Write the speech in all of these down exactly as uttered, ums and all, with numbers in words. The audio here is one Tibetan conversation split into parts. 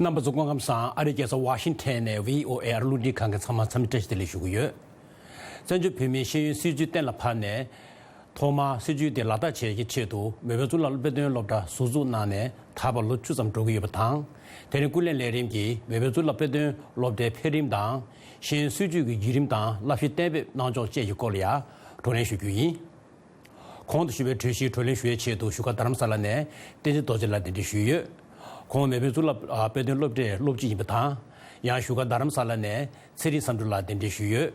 རྣམ་པ་ཚོ་སྐུ་ཁམས་བཟང་། ཨ་རིའི་རྒྱལ་ས་ཝ་ཤིང་ཊོན་ནས་བྷི་ཨོ་ཨེ་ཨ་རི་རླུང་འཕྲིན་ཁང་གི་ཚང་མ་འཚམས་འདྲི་བཀྲ་ཤིས་བདེ་ལེགས་ཞུ་གི་ཡོད། བཙན་བྱོལ་བོད་མིའི་ཤེས་ཡོན་སྲིད་བྱུས་གཏན་ལ་ཕབ་ནས། ཐོག་མར་སྲིད་བྱུས་དེ་ལག་བསྟར་བྱེད་ཀྱི་ཆེད་དུ་མེལ་བོན་གཙུག་ལག་དཔེ་སྟོན་སློབ་གྲྭ་ཟུར་འཛུགས་གནང་ནས་ད་བར་ལོ་བཅུ་ཙམ་འགྲོ་གི་ཡོད་པ་དང་། དེ་རིང་ཀུན་གླེང་ལས་རིམ་གྱིས་མེལ་བོན་གཙུག་ལག་དཔེ་སྟོན་སློབ་གྲྭའི་འཕེལ་རིམ་དང་། ཤེས་ཡོན་སྲིད་བྱུས་ཀྱི་བརྒྱུད་རིམ་དང་བསླབ་གཞི་གཏན་འབེབས་གནང་ཕྱོགས་བཅས་ཀྱི་སྐོར་ལ་ཡང་བགྲོ་གླེང་ཞུ་རྒྱུ་ཡིན། གོང་དུ་ཞུས་པའི་གྲོས་གཞིའི་བགྲོ་གླེང་ཞུ་བའི་ཆེད་དུ་བཞུགས་སྒར་རྡ་རམ་ས་ལ་ནས་བསྟན་འཛིན་རྡོ་རྗེ་ལགས་གདན་འདྲེན་ཞུས་ཡོད། ཁོང་མེལ་བོན་གཙུག་ལག་དཔེ་སྟོན་སློབ་གྲྭའི་སློབ་སྤྱི་ཡིན་པ་དང་། ཡང་བཞུགས་སྒར་རྡ་རམ་ས་ལ་ནས་ཚེ་རིང་བསམ་གྲུབ་ལགས་གདན་འདྲེན་ཞུས་ཡོད།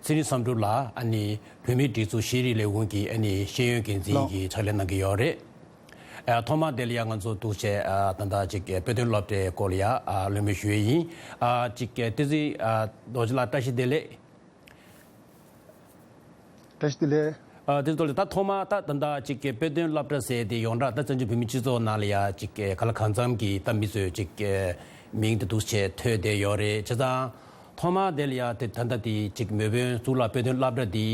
ཚེ་རིང་བསམ་གྲུབ་ལགས་ཨ་ནི་བོད་མིའི་སྒྲིག་འཛུགས་ཤེས་རིག་ལས་ཁུངས་ཀྱི་ཨ་ནི་ཤེས་ཡོན་འགན་འཛིན་ལགས། གྱི་ཕྱག་ལས་གནང་གི་ཡོད་རེད། ཨ་ཐོག་མར་དེ་ལ་ཡང་ང་ཚོ་འདུག་བྱས་ཨ་ད་ལྟ་ཅིག་དཔེ་སྟོན་སློབ་གྲྭའི་སྐོར་ལ་ཡང་ཨ་གླེང་མོལ་ཞུ་ཡས་ཡིན། ཨ་ཅིག་བསྟན་འཛིན་ཨ་རྡོ་རྗེ་ལགས་བཀྲ་ཤིས་བདེ་ལེགས། བཀྲ་ཤིས་བདེ་ལེགས། ཨ་དེ་ཚོ་ལ་ད་ཐོག་མ་ད་ད་ལྟ་ཅིག་གི་དཔེ་སྟོན་སློབ་གྲྭ་ཟེར་དེ་ཡོངས་གྲགས་ད་བཙན་བྱོལ་བོད་མིའི་སྤྱི་ཚོགས་ནང་ལ་ཡ་ཅིག་གི་ག་ལ་གང་འཚམ་གྱི་ད་མི་ཚོས་ཅིག་གི་མིང་དེ་འདུག་བྱས་ཐོས་བསྡད་ཡོད་རེད། བྱས་ཙང་ཐོག་མ་དེ་ལ་ཡ་དེ་ད་ལྟ་དེ་ཅིག་མེལ་བོན་གཙུག་ལག་དཔེ་སྟོན་སློབ་གྲྭ་དེ་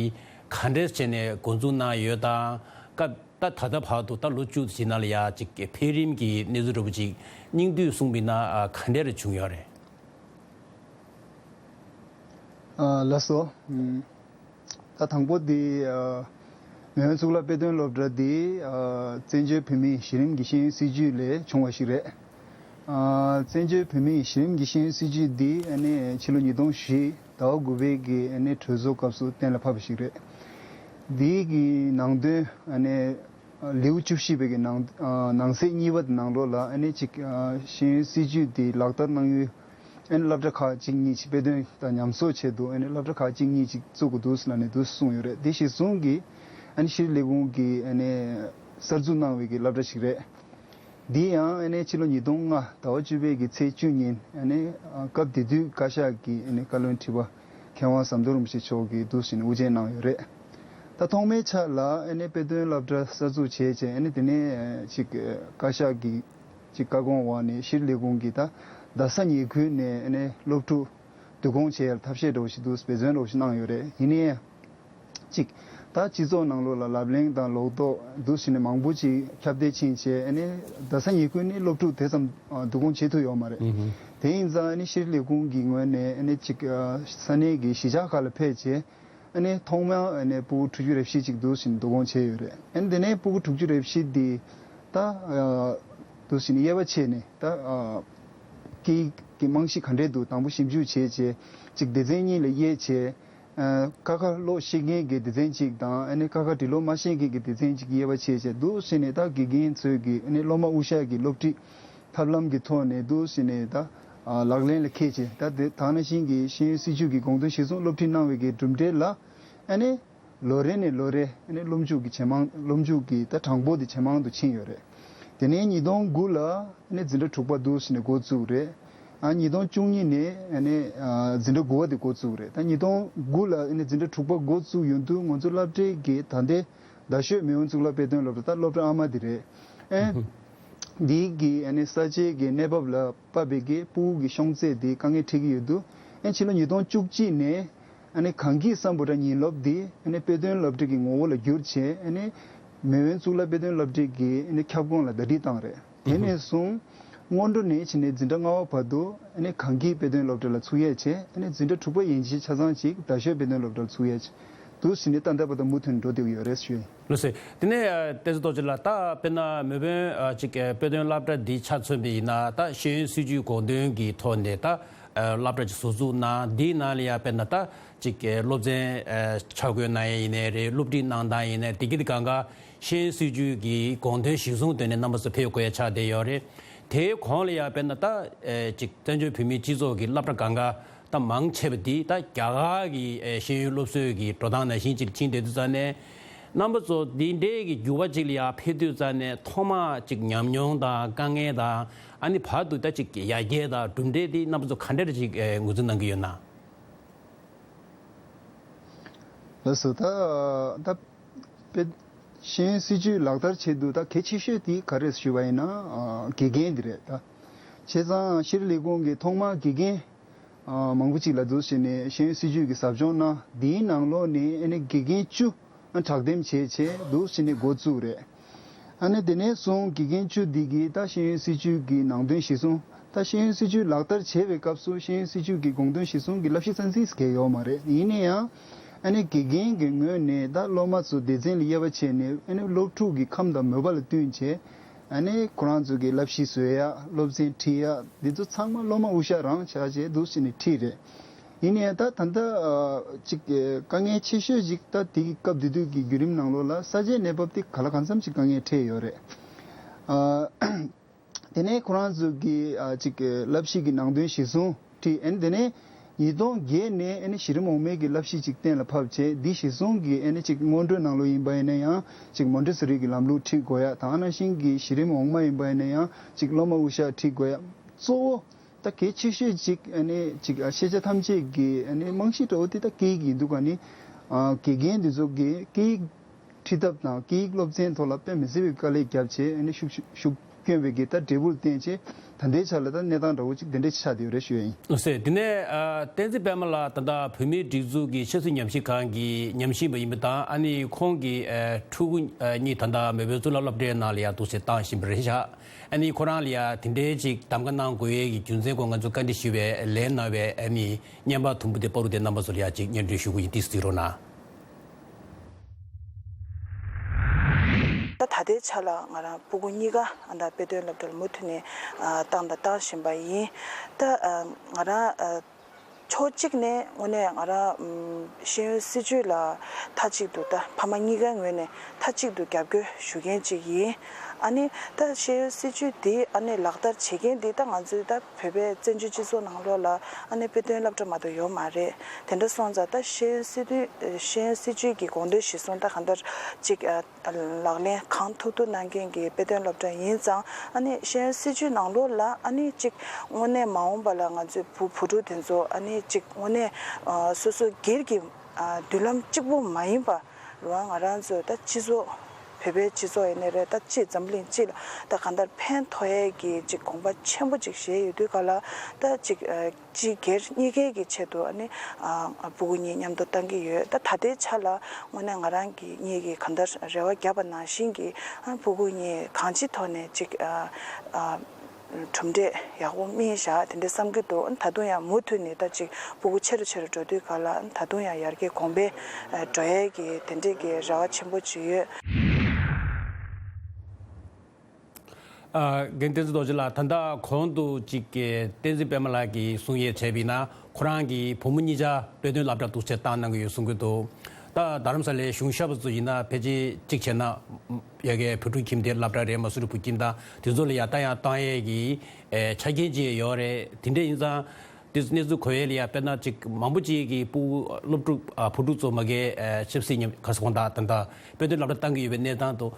ག་འདྲས་བྱས་ནས་འགོ་འཛུགས་གནང་ཡོད་དང་། སྐབས་ད་ད་ལྟ་བར་དུ་ད་ལོ་བཅུ་ཞིག་ནང་ལ་ཡ་ཅིག་གི་འཕེལ་རིམ་གྱི་གནས་ཚུལ་འདྲ་པོ་ཅིག་སྙིང་བསྡུས་གསུངས་པ་ཡིན་ན་ག་འདྲས་བྱུང་ཡོད་རེད། ཨ་ལགས་སོ། ཨམ། ད་དང་པོ་དེ་ཨ་མེལ་བོན་གཙུག་ལག་དཔེ་སྟོན་སློབ་གྲྭ་དེ་ཨ་བཙན་བྱོལ་བོད་མིའི་གཞི་རིམ་གྱི་ཤེས་ཡོན་སྲིད་བྱུས་ལས་བྱུང་བ་ཞིག་རེད། ཨ་བཙན་བྱོལ་བོད་མིའི་གཞི་རིམ་གྱི་ཤེས་ཡོན་སྲིད་བྱུས་འདི་ཨ་ནི་ཕྱི་ལོ་ཉིས་སྟོང་བཞི་ཟླ་བ་དགུ་པའི་གི་ཨ་ནི་གྲོས་ཚོགས་སྐབས་སུ་གཏན་ལ་ཕབ་པ་ཞིག་རེད། འདིའི་གི་ནང་དོན་ཨ་ནི་ལེའུ་བཅུ་བཞི་པའི་གི་ནང་ཨ་ནང་གསེས་གཉིས་པ་དེ་ནང་ལོགས་ལ་ཨ་ནི་ཅིག་ཨ་ཤེས་ཡོན་སྲིད་བྱུས་དེ་ལག་བསྟར་གནང་ཡུལ་ཨ་ནི་སློབ་གྲྭ་ཁག་གཅིག་གཉིས་ཅིག་དཔེ་སྟོན་དང་ཉམས་གསོག་ཆེད་དུ་ཨ་ནི་སློབ་གྲྭ་ཁག་གཅིག་གཉིས་ཅིག་བཙུགས་དགོས་འདུག་ཟེར་ལབ་ནས་འདུག་གསུངས་ཡོད་རེད། དེ་གཞིར་བཟུང་གི་ཨ་ནི་ཤེས་རིག་ལས་ཁུངས་ཀྱིས་ཨ་ནི་གསར་འཛུགས་གནང་བའི་གི་སློབ་གྲྭ་ཞིག་རེད། འདི་ཡང་ཨ་ནི་ཕྱི་ལོ་ཉིས་སྟོང་ལྔ་ཟླ་བ་བཅུ་པའི་གི་ཚེས་བཅུ་ཉིན་ཨ་ནི་སྐབས་དེ་དུས་བཀའ་ཤག་གི་ཨ་ནི་བཀའ་བློན་ཁྲི་པ་མཁས་དབང་ཟམ་གདོང་རིན་པོ་ཆེ་མཆོག་གིས་འདུག་ཟེར་ནས་དབུ་འབྱེད་གནང་ཡོད་རེད། ད་ཐོག་མའི་ཆ་ལ་ཨ་ནི་དཔེ་སྟོན་སློབ་གྲྭ་གསར་འཛུགས་བྱས་རྗེས་ཨ་ནི་དེ་ནས་ཅིག་བཀའ་ཤག་གི་ཅིག་བཀའ་དགོངས་འོག་ནས་ཤེས་རིག་ལས་ཁུངས་ཀྱིས་ད་རྡ་ས་ཉེ་ཁུལ་ནས་ཨ་ནི་སློབ་ཕྲུག་བསྡུ་སྐོང་བྱེད་ཡར་ཐབས་ཤེས་འདྲ་བོ་ཞིག་འདུག་འབད་བརྩོན་འདྲ་བོ་ཞིག་གནང་ཡོད་རེད། ཡིན་ནའི་ཅིག་ད་སྤྱི་ཚོགས་ནང་ལོགས་ལ་ལབ་གླེང་དང་ལོག་རྟོག་འདུག་ཟེར་ནས་མང་པོ་ཅིག་ཁྱབ་གདལ་ཕྱིན་བྱས་ཨ་ནི་རྡ་ས་ཉེ་ཁུལ་ནས་སློབ་ཕྲུག་དེ་ཙམ་བསྡུ་སྐོང་བྱེད་ཐུབ་ཡོད་མ་རེད། ཨུ་ཧུ། དེ་ཡིན་ཙང་ཨ་ནི་ཤེས་རིག་ལས་ཁུངས་ཀྱི་ངོས་ནས་ཨ་ནི་ཅིག་ས་གནས་ཀྱི་གཞིས་ཆགས་ཁག་ལ་ཕེབས་བྱས་ཨ་ནི་ཐོག་མར་ཨ་ནི་སྤུ་གུ་དྲུག་ཅུ་རེ་བཞི་ཅིག་འདུག་ཟེར་ནས་བསྡུ་སྐོང་བྱས་ཡོད་རེད། ཨ་ནི་དེ་ནས་སྤུ་གུ་དྲུག་ཅུ་རེ་བཞི་འདི་ད་འདུག་ཟེར་ནས་དབྱེ་བ་ཕྱེ་ནས་ད་སྐད་ཡིག་གི་རྨང་གཞི་ག་འདྲས་འདུག་དང་པོ་ཞིབ་འཇུག་བྱས་བྱས་ཅིག་སྡེ་ཚན་གཉིས་ལ་དབྱེ་བྱས། ཨ་ཀ་ཁ་ཀློག་ཤེས་མཁན་གྱི་སྡེ་ཚན་གཅིག་དང་ཨ་ནི་ཀ་ཁ་འབྲི་ཀློག་མ་ཤེས་མཁན་གྱི་སྡེ་ཚན་གཅིག་དབྱེ་བ་ཕྱེ་བྱས་འདུག་ཟེར་ནས་ད་དགེ་རྒན་ཚོས་ཀྱི་ཨ་ནི་སློབ་མ་དབུ་ཞྭ་གི་སློབ་ཁྲིད་ཐབས་ལམ་གྱི་ཐོག་ནས་འདུག་ཟེར་ནས་ད་ཨ་ལག་ལེན་ལ་འཁེལ་བྱས། ད་དེ་ད་ག་ནང་བཞིན་གྱི་ཤེས་ཡོན་སྲིད་བྱུས་ཀྱི་དགོངས་དོན་གཞིར་བཟུང་སློབ་ཁྲིད་གནང་བའི་གི་གྲུབ་འབྲས་ལ་ཨ་ནི་ལོ་རེ་ནས་ལོ་རེ་ཨ་ནི་སློབ་འཇུག་གི་ཇེ་མང་སློབ་འཇུག་གི་ད་གྲངས་འབོར་དེ་ཇེ་མང་དུ་ཕྱིན་ཡོད་རེད། དེ་ནས་ཉིས་སྟོང་དགུ་ལ་ཨ་ནི་འཛིན་གྲྭ་དྲུག་པ་འདུག་ཟེར་ནས་འགོ་བཙུགས་རེད། ཨ་ཉིས་སྟོང་བཅུ་གཉིས་ནས་ཨ་ནི་ཨ་འཛིན་གྲྭ་དགུ་པ་དེ་འགོ་བཙུགས་རེད། ད་ཉིས་སྟོང་དགུ་ལ་ཨ་ནི་འཛིན་གྲྭ་དྲུག་པ་འགོ་བཙུགས་ཡོང་དུས་ང་ཚོ་སློབ་གྲྭའི་གི་ད་ལྟའི་རྡ་ཤོད་མེས་དབོན་གཙུག་ལག་དཔེ་སྟོན་སློབ་གྲྭ་ད་སློབ་གྲྭ་ཨ་མ་དེ་རེད། ཨེ་འདིའི་གི་ཨ་ནི་ས་ཆའི་གི་གནས་བབ་ལ་དཔག་པའི་གི་སྤུ་གུ་གི་ཤོང་ཚད་དེ་དཀའ་ངལ་འཕྲད་ཀྱི་ཡོད་དུས་ཨེ་ཕྱི་ལོ་ཉིས་སྟོང་བཅུ་གཅིག་ནས་ཨ་ནི་གངས་སྐྱིད་སམ་བྷོ་ཊ་ཉིན་སློབ་འདི་ཨ་ནི་དཔེ་སྟོན་སློབ་གྲྭ་གི་ངོ་བོ་ལ་བསྒྱུར་བྱས་ཨ་ནི་མེས་དབོན་གཙུག་ལག་དཔེ་སྟོན་སློབ་གྲྭ་གི་ཨ་ནི་ཁྱབ་ཁོངས་ལ་ཟླ་སྒྲིལ་བཏང་རེད། དེ་ནས་བཟུང་སྔོན་འགྲོ་ནས་ཕྱི་ནས་འཛིན་གྲྭ་ལྔ་པ་བར་དུ་ཨ་ནི་གངས་སྐྱིད་དཔེ་སྟོན་སློབ་གྲྭ་ལ་ཚུགས་ཡས་བྱས་ཨ་ནི་འཛིན་གྲྭ་དྲུག་པ་ཡན་ཆད་ཆ་ཚང་ཅིག་རྡ་ཤོད་དཔེ་སྟོན་སློབ་གྲྭ་ལ་ཚུགས་ཡས་བྱས་འདུག་ཟེར་ནས་ད་ལྟ་བར་དུ་མུ་མཐུད་འགྲོ་བསྡད་ཀྱི་ཡོད་རེད་ཞུ་ཡིན། ལགས་སོ། དེ་ནས་ཨ་བསྟན་འཛིན་རྡོ་རྗེ་ལགས། ད་དཔེར་ན་མེས་དབོན་ཨ་ཅིག་ཨ་དཔེ་སྟོན་སློབ་གྲྭ་འདི་ཆ་མཚོན་པ་ཡིན་ན་ད་ཤེས་ཡོན་སྲིད་བྱུས་དགོངས་དོན་གྱི་ཐོག་ནས་ད་ཨ་སློབ་གྲྭ་ཅིག་ཟུར་འཛུགས་གནང་། འདིའི་ནང་ལ་ཡང་དཔེར་ན་ད་ཅིག་ཨ་སློབ་ཚན་ཨ་ཆ་བགོས་གནང་ཡས་ཡིན་ནའི་རེད། སློབ་ཁྲིད་གནང་སྟངས་ཡིན་ནའི་དེ་གི་དེ་གང་ག་ཤེས་ཡོན་སྲིད་བྱུས་ཀྱི་དགོངས་དོན་གཞིར་བཟུང་བཏོན་ནས་རྣམ་པ་ཚོ་ཕེབས་དགོས་ཡ་ཆགས་བསྡད་ཡོད་རེད། དེའི་གོང་ལ་ཡང་དཔེར་ན་ད་ཨ་ཅིག་བཙན་བྱོལ་བོད་མིའི་སྤྱི་ཚོགས་ཀྱི་སློབ་གྲྭ་གང་ག་ད་མང་ཆེ་བ་འདི་ད་རྒྱ་གར་གྱི་ཨེ་ཤེས་ཡོན་སློབ་གསོའི་གི་འགྲོ་སྟངས་ནང་བཞིན་ཅིག་ཕྱིན་བསྡད་དུས་ཙང་ནས། རྣམ་པ་ཚོ་འདི་འདྲའི་གི་འགྱུར་བ་ཅིག་ལ་ཡར་ཕེབས་དུས་ཙང་ནས་ཐོག་མར་ཅིག་ཉམས་མྱོང་དང་དཀའ་ངལ་དང་ཨ་ནི་བར་དུ་ད་ཅིག་ཡར་རྒྱས་དང་གྲུབ་འབྲས་འདི་རྣམ་པ་ཚོ་ག་འདྲ་ཅིག་ཨེ་ངོས་འཛིན་གནང་གི་ཡོད་ན། ལགས་སོ། ད་ད་དཔེ་ཤེས་ཡོན་སྲིད་བྱུས་ལག་བསྟར་ཆེད་དུ་ད་གལ་ཆེ་ཤོས་དེ་ག་རེ་ཞུས་པ་ཡིན་ན་ཨ་དགེ་རྒན་འདི་རེད་ད། བྱས་ཙང་ཤེས་རིག་ལས་ཁུངས་ཀྱིས་ཐོག་མར་དགེ་རྒན་ཨ་མང་པོ་ཅིག་ལ་འདུག་བྱས་ནས་ཤེས་ཡོན་སྲིད་བྱུས་ཀྱི་ཟབ་སྦྱོང་གནང་། དེའི་ནང་ལོགས་ནས་ཨ་ནི་དགེ་རྒན་བཅུ་ཨ་དྲག་འདེམས་བྱས་བྱས་འདུག་བྱས་ནས་འགོ་བཙུགས་རེད། ཨ་ནི་དེ་ནས་བཟུང་དགེ་རྒན་བཅུ་འདི་གིས་ད་ཤེས་ཡོན་སྲིད་བྱུས་ཀྱི་ནང་དོན་གཞིར་བཟུང་། ད་ཤེས་ཡོན་སྲིད་བྱུས་ལག་བསྟར་བྱེད་པའི་སྐབས་སུ་ཤེས་ཡོན་སྲིད་བྱུས་ཀྱི་དགོངས་དོན་གཞིར་བཟུང་གི་བསླབ་གཞི་རྩ་འཛིན་ཟེར་མཁན་ཡོད་མ་རེད། ཡིན་ན་ཡང་ཨ་ནི་དགེ་རྒན་གྱི་ངོས་ནས་ད་སློབ་མ་ཚོ་སྡེ་ཚན་ལ་དབྱེ་བ་ཕྱེ་ནས། ཨ་ནི་སློབ་ཕྲུག་གི་ཁམས་དང་མོས་པ་ལ་བསྟུན་བྱས། ཨ་ནི་ཁོ་རང་ཚོ་གི་བསླབ་གཞི་བཟོ་ཡག་སློབ་ཚན་ཁྲིད་ཡག་འདི་ཚོ་ཚང་མ་སློབ་མ་དབུ་ཞྭ་རང་ཆགས་བྱས་འདུག་སེ་ནས་ཁྲིད་རེད། ཡིན་ནའི་ད་ད་ལྟ་ཨ་ཅིག་ཨ་དཀའ་ངལ་ཆེ་ཤོས་ཅིག་ད་དེ་གི་སྐབས་དེ་དུས་ཀྱི་བརྒྱུད་རིམ་ནང་ལོགས་ལ་ས་ཆའི་གནས་བབ་དེ་ག་ལ་གང་འཚམ་ཅིག་དཀའ་ངལ་འཕྲད་ཡོད་རེད། ཨ་དེ་ནས་ཁོ་རང་ཚོ་གི་ཨ་ཅིག་ཨ་བསླབ་གཞི་གི་ནང་དོན་གཞིར་བཟུང་ཁྲིད། ཨ་ནི་དེ་ནས་ཉིས་སྟོང་བརྒྱད་ནས་ཨ་ནི་གཞི་རིམ་འོག་མའི་གི་བསླབ་གཞི་ཅིག་གཏན་ལ་ཕབ་བྱས། འདི་གཞིར་བཟུང་གི་ཨ་ནི་ཅིག་སྔོན་འགྲོའི་ནང་ལོགས་ཡིན་པ་ཡིན་ན་ཡང་ཅིག་མོན་ཊེ་སོ་རི་གི་ལམ་ལུགས་ཁྲིད་དགོས་ཡག་དང་། ཨ་ནང་བཞིན་གི་གཞི་རིམ་འོག་མ་ཡིན་པ་ཡིན་ན་ཡང་ཅིག་སློབ་མ་དབུ་ཞྭ་ཁྲིད་དགོས་ཡག་གཙོ་བོ་ད་གལ་ཆེ་ཤོས་ཅིག་ཨ་ནི་ཅིག་ཨ་ཤེས་བྱ་ཐམས་ཅད་ཀྱི་ཨ་ནི་རྨང་གཞི་འདྲ་བོ་དེ་ད་སྐད་ཡིག་ཡིན་འདུག་ག་ནི། ཨ་དགེ་རྒན་འདི་ཚོ་གི་སྐད་ཡིག་ཁྲིད་ཐབས་དང་སྐད་ཡིག་སློབ་ཚན་ཐོག་ལ་དཔེ་མི་སྲིད་པའི་དཀའ་ལས་བརྒྱབ་བྱས། ཨ་ནི་ཤུགས་ཤུགས་བསྐྱོན་པའི་གི་ད་འབྲས་བུར་བརྟེན་བྱས། ད་ལྟའི་ཆ་ལ་ད་གནས་སྟངས་འདྲ་བོ་ཅིག་དེ་འདྲ་ཆགས་བསྡད་ཡོད་རེད་ཞུ་ཡ་ཡིན། ལགས་སོ། དེ་ནས་ཨ་བསྟན་འཛིན་པད་མ་ལགས། ད་ལྟ་བོད་མིའི་སྒྲིག་འཛུགས་ཀྱི་ཆབ་སྲིད་ཉམས་ཞིབ་ཁང་གི་ཉམས་ཞིབ་པ་ཡིན་པ་དང་། ཨ་ནི་ཁོང་གི་ཨ་ཕྲུ་གུ་ཨ་གཉིས་ད་ལྟ་མེས་པོའི་གཙུག་ལག་སློབ་གྲྭའི་ནང་ལ་ཡང་འདུག་སེ་བཏང་བཞིན་པ་རེད་ཤག་ཨ་ནི་ཁོ་རང་ལ་ཡང་དེ་འདྲའི་ཅིག་གདམ་ག་གནང་དགོས་ཡས་ཀྱི་རྒྱུ་མཚན་སྐོར་ང་ཚོ་བཀའ་འདྲི་ཞུས་པའི་ལན་གནང་བའི་ཨ་ནི་བརྙན་པར་དུམ་བུ་དེ་པ་རུ་དེ་རྣམ་པ་ཚོ་ལ་ཡང་ཅིག་སྙན་སྒྲོན་ཞུ་གི་ཡིན། ཏོག་ཙམ་གཟིགས་རོགས་གནང་། ད་ད་ལྟའི་ཆ་ལ་ང་རང་སྤུ་གུ་གཉིས་ཀ་ཨ་ད་དཔེ་སྟོན་སློབ་གྲྭ་ལ་མུ་མཐུད་ནས་ཨ་བཏང་དང་བཏང་བཞིན་པ་ཡིན། ད་ཨ་ང་རང་ཨ་ཕྱོགས་གཅིག་ནས་དངོས་གནས་ང་རང་ཨམ་ཤེས་ཡོན་སྲིད་བྱུས་ལ་མཐའ་གཅིག་ཏུ། ད་ཕ་མ་གཉིས་ཀའི་ངོས་ནས་མཐའ་གཅིག་ཏུ་རྒྱབ་སྐྱོར་ཞུ་མཁན་ཅིག་ཡིན། ཨ་ནི་ད་ཤེས་ཡོན་སྲིད་བྱུས་འདི་ཨ་ནི་ལག་བསྟར་བྱེད་མཁན་འདི་ད་ང་ཚོའི་ད་བོད་པའི་བཙན་བྱོལ་སྤྱི་ཚོགས་ནང་ལོགས་ལ་ཨ་ནི་དཔེ་སྟོན་སློབ་གྲྭ་མ་གཏོགས་ཡོད་མ་རེད། དེ་འདྲ་སོང་ཙང་ད་ཤེས་ཡོན་སྲིད་བྱུས་ཤེས་ཡོན་སྲིད་བྱུས་ཀྱི་དགོངས་དོན་གཞིར་བཟུང་ད་གང་ལྟར་ཅིག་ཨ་ལག་ལེན་གང་ཐུབ་ཐུབ་གནང་མཁན་གྱི་དཔེ་སྟོན་སློབ་གྲྭ་ཡིན་ཙང་། ཨ་ནི་ཤེས་ཡོན་སྲིད་བྱུས་ནང་ལོགས་ལ་ཨ་ནི་ཅིག་དངོས་གནས་མ་འོངས་པ་ལ་ང་ཚོའི་བུ་བུ་ཕྲུག་དེ་ཚོ་ཨ་ནི་ཅིག་དངོས་གནས་ཨ་སོ་སོ་སྒེར་གྱི་ཨ་མདུན་ལམ་གཅིག་པུ་མ་ཡིན་པ། རང་ང་རང་ཚོ་ད་སྤྱི་ཚོགས་བོད་པའི་སྤྱི་ཚོགས་ཡིན་ནའི་རེད། ད་སྤྱི་འཛམ་གླིང་སྤྱི་ལ་ད་གང་ལྟར་ཕན་ཐོགས་ཡས་ཀྱི་ཅིག་དགོངས་པ་ཆེན་པོ་ཅིག་བཞེས་ཡོད་དུས་ག་ལ་ད་ཅིག་ཨ་སྤྱི་སྒེར་གཉིས་ཀའི་གི་ཆེད་དུ་ཨ་ནི་ཨ་སྤུ་གུ་གཉིས་མཉམ་དུ་བཏང་གི་ཡོད། ད་ད་ལྟའི་ཆ་ལ་དངོས་གནས་ང་རང་གི་གཉིས་ཀྱི་གང་ལྟར་རེ་བ་བརྒྱབ་པ་ནང་བཞིན་གྱི་ཨ་སྤུ་གུ་གཉིས་གང་ཅིའི་ཐོག་ནས་ཅིག་ཨ་ཨ་གྲུབ་འབྲས་ཡག་པོ་སྨིན་བཞག་དེ་འདྲ་བསམ་གྱི་འདུག་ད་དུང་ཡང་མུ་མཐུད་ནས་ད་ཅིག་སྤུ་གུ་ཆེ་རུ་ཆེ་རུ་འགྲོ་དུས་ག་ལ་ད་དུང་ཡང་ཡར་རྒྱས་གོང་འཕེལ་འགྲོ་ཡས་ཀྱི་དེ་འདྲས་ཀྱི་རེ་བ་ཆེན་པོ་ཅིག་ཡོད། ཨ་རྒན་བསྟན་འཛིན་རྡོ་རྗེ་ལགས། ད་ལྟ་གོང་དུ་ཅིག་བསྟན་འཛིན་པད་མ་ལགས་ཀྱིས་གསུང་ཡས་བྱས་པ་ཡིན་ན། ཁོ་རང་གི་བུ་མོ་གཉིས་ཆ་དཔེ་སྟོན་སློབ་གྲྭ་འདུག་སེ་བཏང་གནང་གི་ཡོད་གསུང་གི་འདུག་ད་རྡ་རམ་ས་ལའི་གཞུང་ཞབས་པ་ཚོ་ཡིན་ན་ཕལ་ཆེར་གཅིག་བྱས་ན་ཡ་གིའི་བོད་ཕྲུག་ཁྱིམ་སྡེའི་སློབ་གྲྭ་རེད། མ་སུ་རི་བོད་ཁྱིམ་དང་དེ་ཚོ་ལ་ཡ་ད་ཡང་བཏང་ཡས་ཀྱི་ཨེ་ཆ་རྐྱེན་ཅིག་ཡོད་རེད། དེ་འདྲ་ཡིན་ཙང་དེ་གནས་ཚུལ་གོ་ཡས་ལ་ཡ་དཔེར་ན་ཅིག་མང་པོ་ཅིག་གི་སྤུ་སློབ་ཕྲུག་ཨ་བུ་ཕྲུག་ཚོ་མ་གིའི་ཨེ་ཆབ་སྲིད་ཉམས་ག་ས་གོང་དག་ད་ལྟ་དཔེ་སྟོན་སློབ་གྲྭ་བཏང་གི་ཡོད་པའི་གནས་སྟངས་དང་།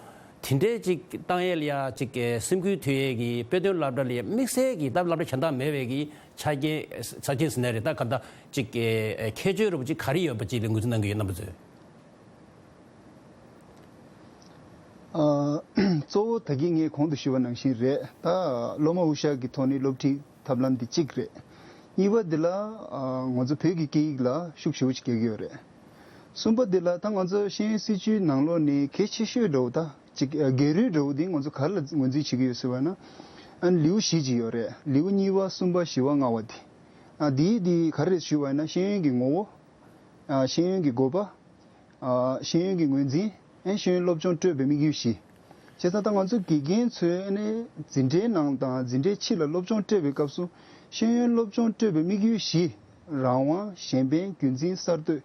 དེ་འདྲའི་ཅིག་བཏང་ཡས་ལ་ཡ་ཅིག་གི་སེམས་འགུལ་ཐེབས་ཡས་ཀྱི་དཔེ་སྟོན་སློབ་གྲྭ་ལ་ཡ་དམིགས་བསལ་གྱི་ད་སློབ་གྲྭ་གཞན་དག་མེད་པའི་གི་ཆ་རྐྱེན་ཆ་རྐྱེན་ཟེར་ན་རེད། ད་ག་ད་ཅིག་གི་ཁྱད་ཆོས་རུ་ཅིག་ག་རེ་ཡོད་པ་ཅིག་ལ་ངོས་འཛིན་གནང་གི་ཡོད་རྣམ་པ་ཚོས། ཨ་གཙོ་བོ་ད་གིན་ངས་གོང་དུ་ཞུས་པ་ནང་བཞིན་རེད། ད་སློབ་མ་དབུ་ཞྭ་གི་ཐོག་ནས་སློབ་ཁྲིད་ཐབས་ལམ་འདི་གཅིག་རེད། གཉིས་པ་འདི་ལ་ཨ་ང་ཚོ་བོད་ཀྱི་སྐད་ཡིག་ལ་ཤུགས་ཞེ་པོ་ཅིག་རྒྱག་གི་ཡོད་རེད། གསུམ་པ་འདི་ལ་ད་ང་ཚོ་ཤེས་ཡོན་སྲིད་བྱུས་ནང་ལོགས་ནས་གལ་ཆེ་ཤོས་འདྲ་བོ་ད་ཅིག་ཨ་སྒལ་རུས་འདྲ་བོ་འདི་ང་ཚོ་ག་རེ་ལ་ངོས་འཛིན་བྱེད་ཀྱི་ཡོད་ཟེར་བ་ན། ཨ་ནི་ལེའུ་བཞི་ཅིག་ཡོད་རེད། ལེའུ་གཉིས་པ་གསུམ་པ་བཞི་པ་ལྔ་པ་འདི། ཨ་འདིའི་འདི་ག་རེ་རེད་ཞུས་པ་ཡིན་ན་ཤེས་ཡོན་གྱི་ངོ་བོ། ཨ་ཤེས་ཡོན་གྱི་དགོས་པ། ཨ་ཤེས་ཡོན་གྱི་ངོས་འཛིན། ཨེ་ཤེས་ཡོན་སློབ་སྦྱོང་སྤྲོད་པའི་དམིགས་ཡུལ་བཞི། བྱས་ཙང་ད་ང་ཚོ་དགེ་རྒན་ཚོས་ཨ་ནི་འཛིན་གྲྭའི་ནང་དང་འཛིན་གྲྭའི་ཕྱི་ལ་སློབ་སྦྱོང་སྤྲད་པའི་སྐབས་སུ་ཤེས་ཡོན་སློབ་སྦྱོང་སྤྲོད་པའི་དམིགས་ཡུལ་བཞི། རང་དབང་། གཞན་ཕན། རྒྱུན་འཛིན། གསར་གཏོད།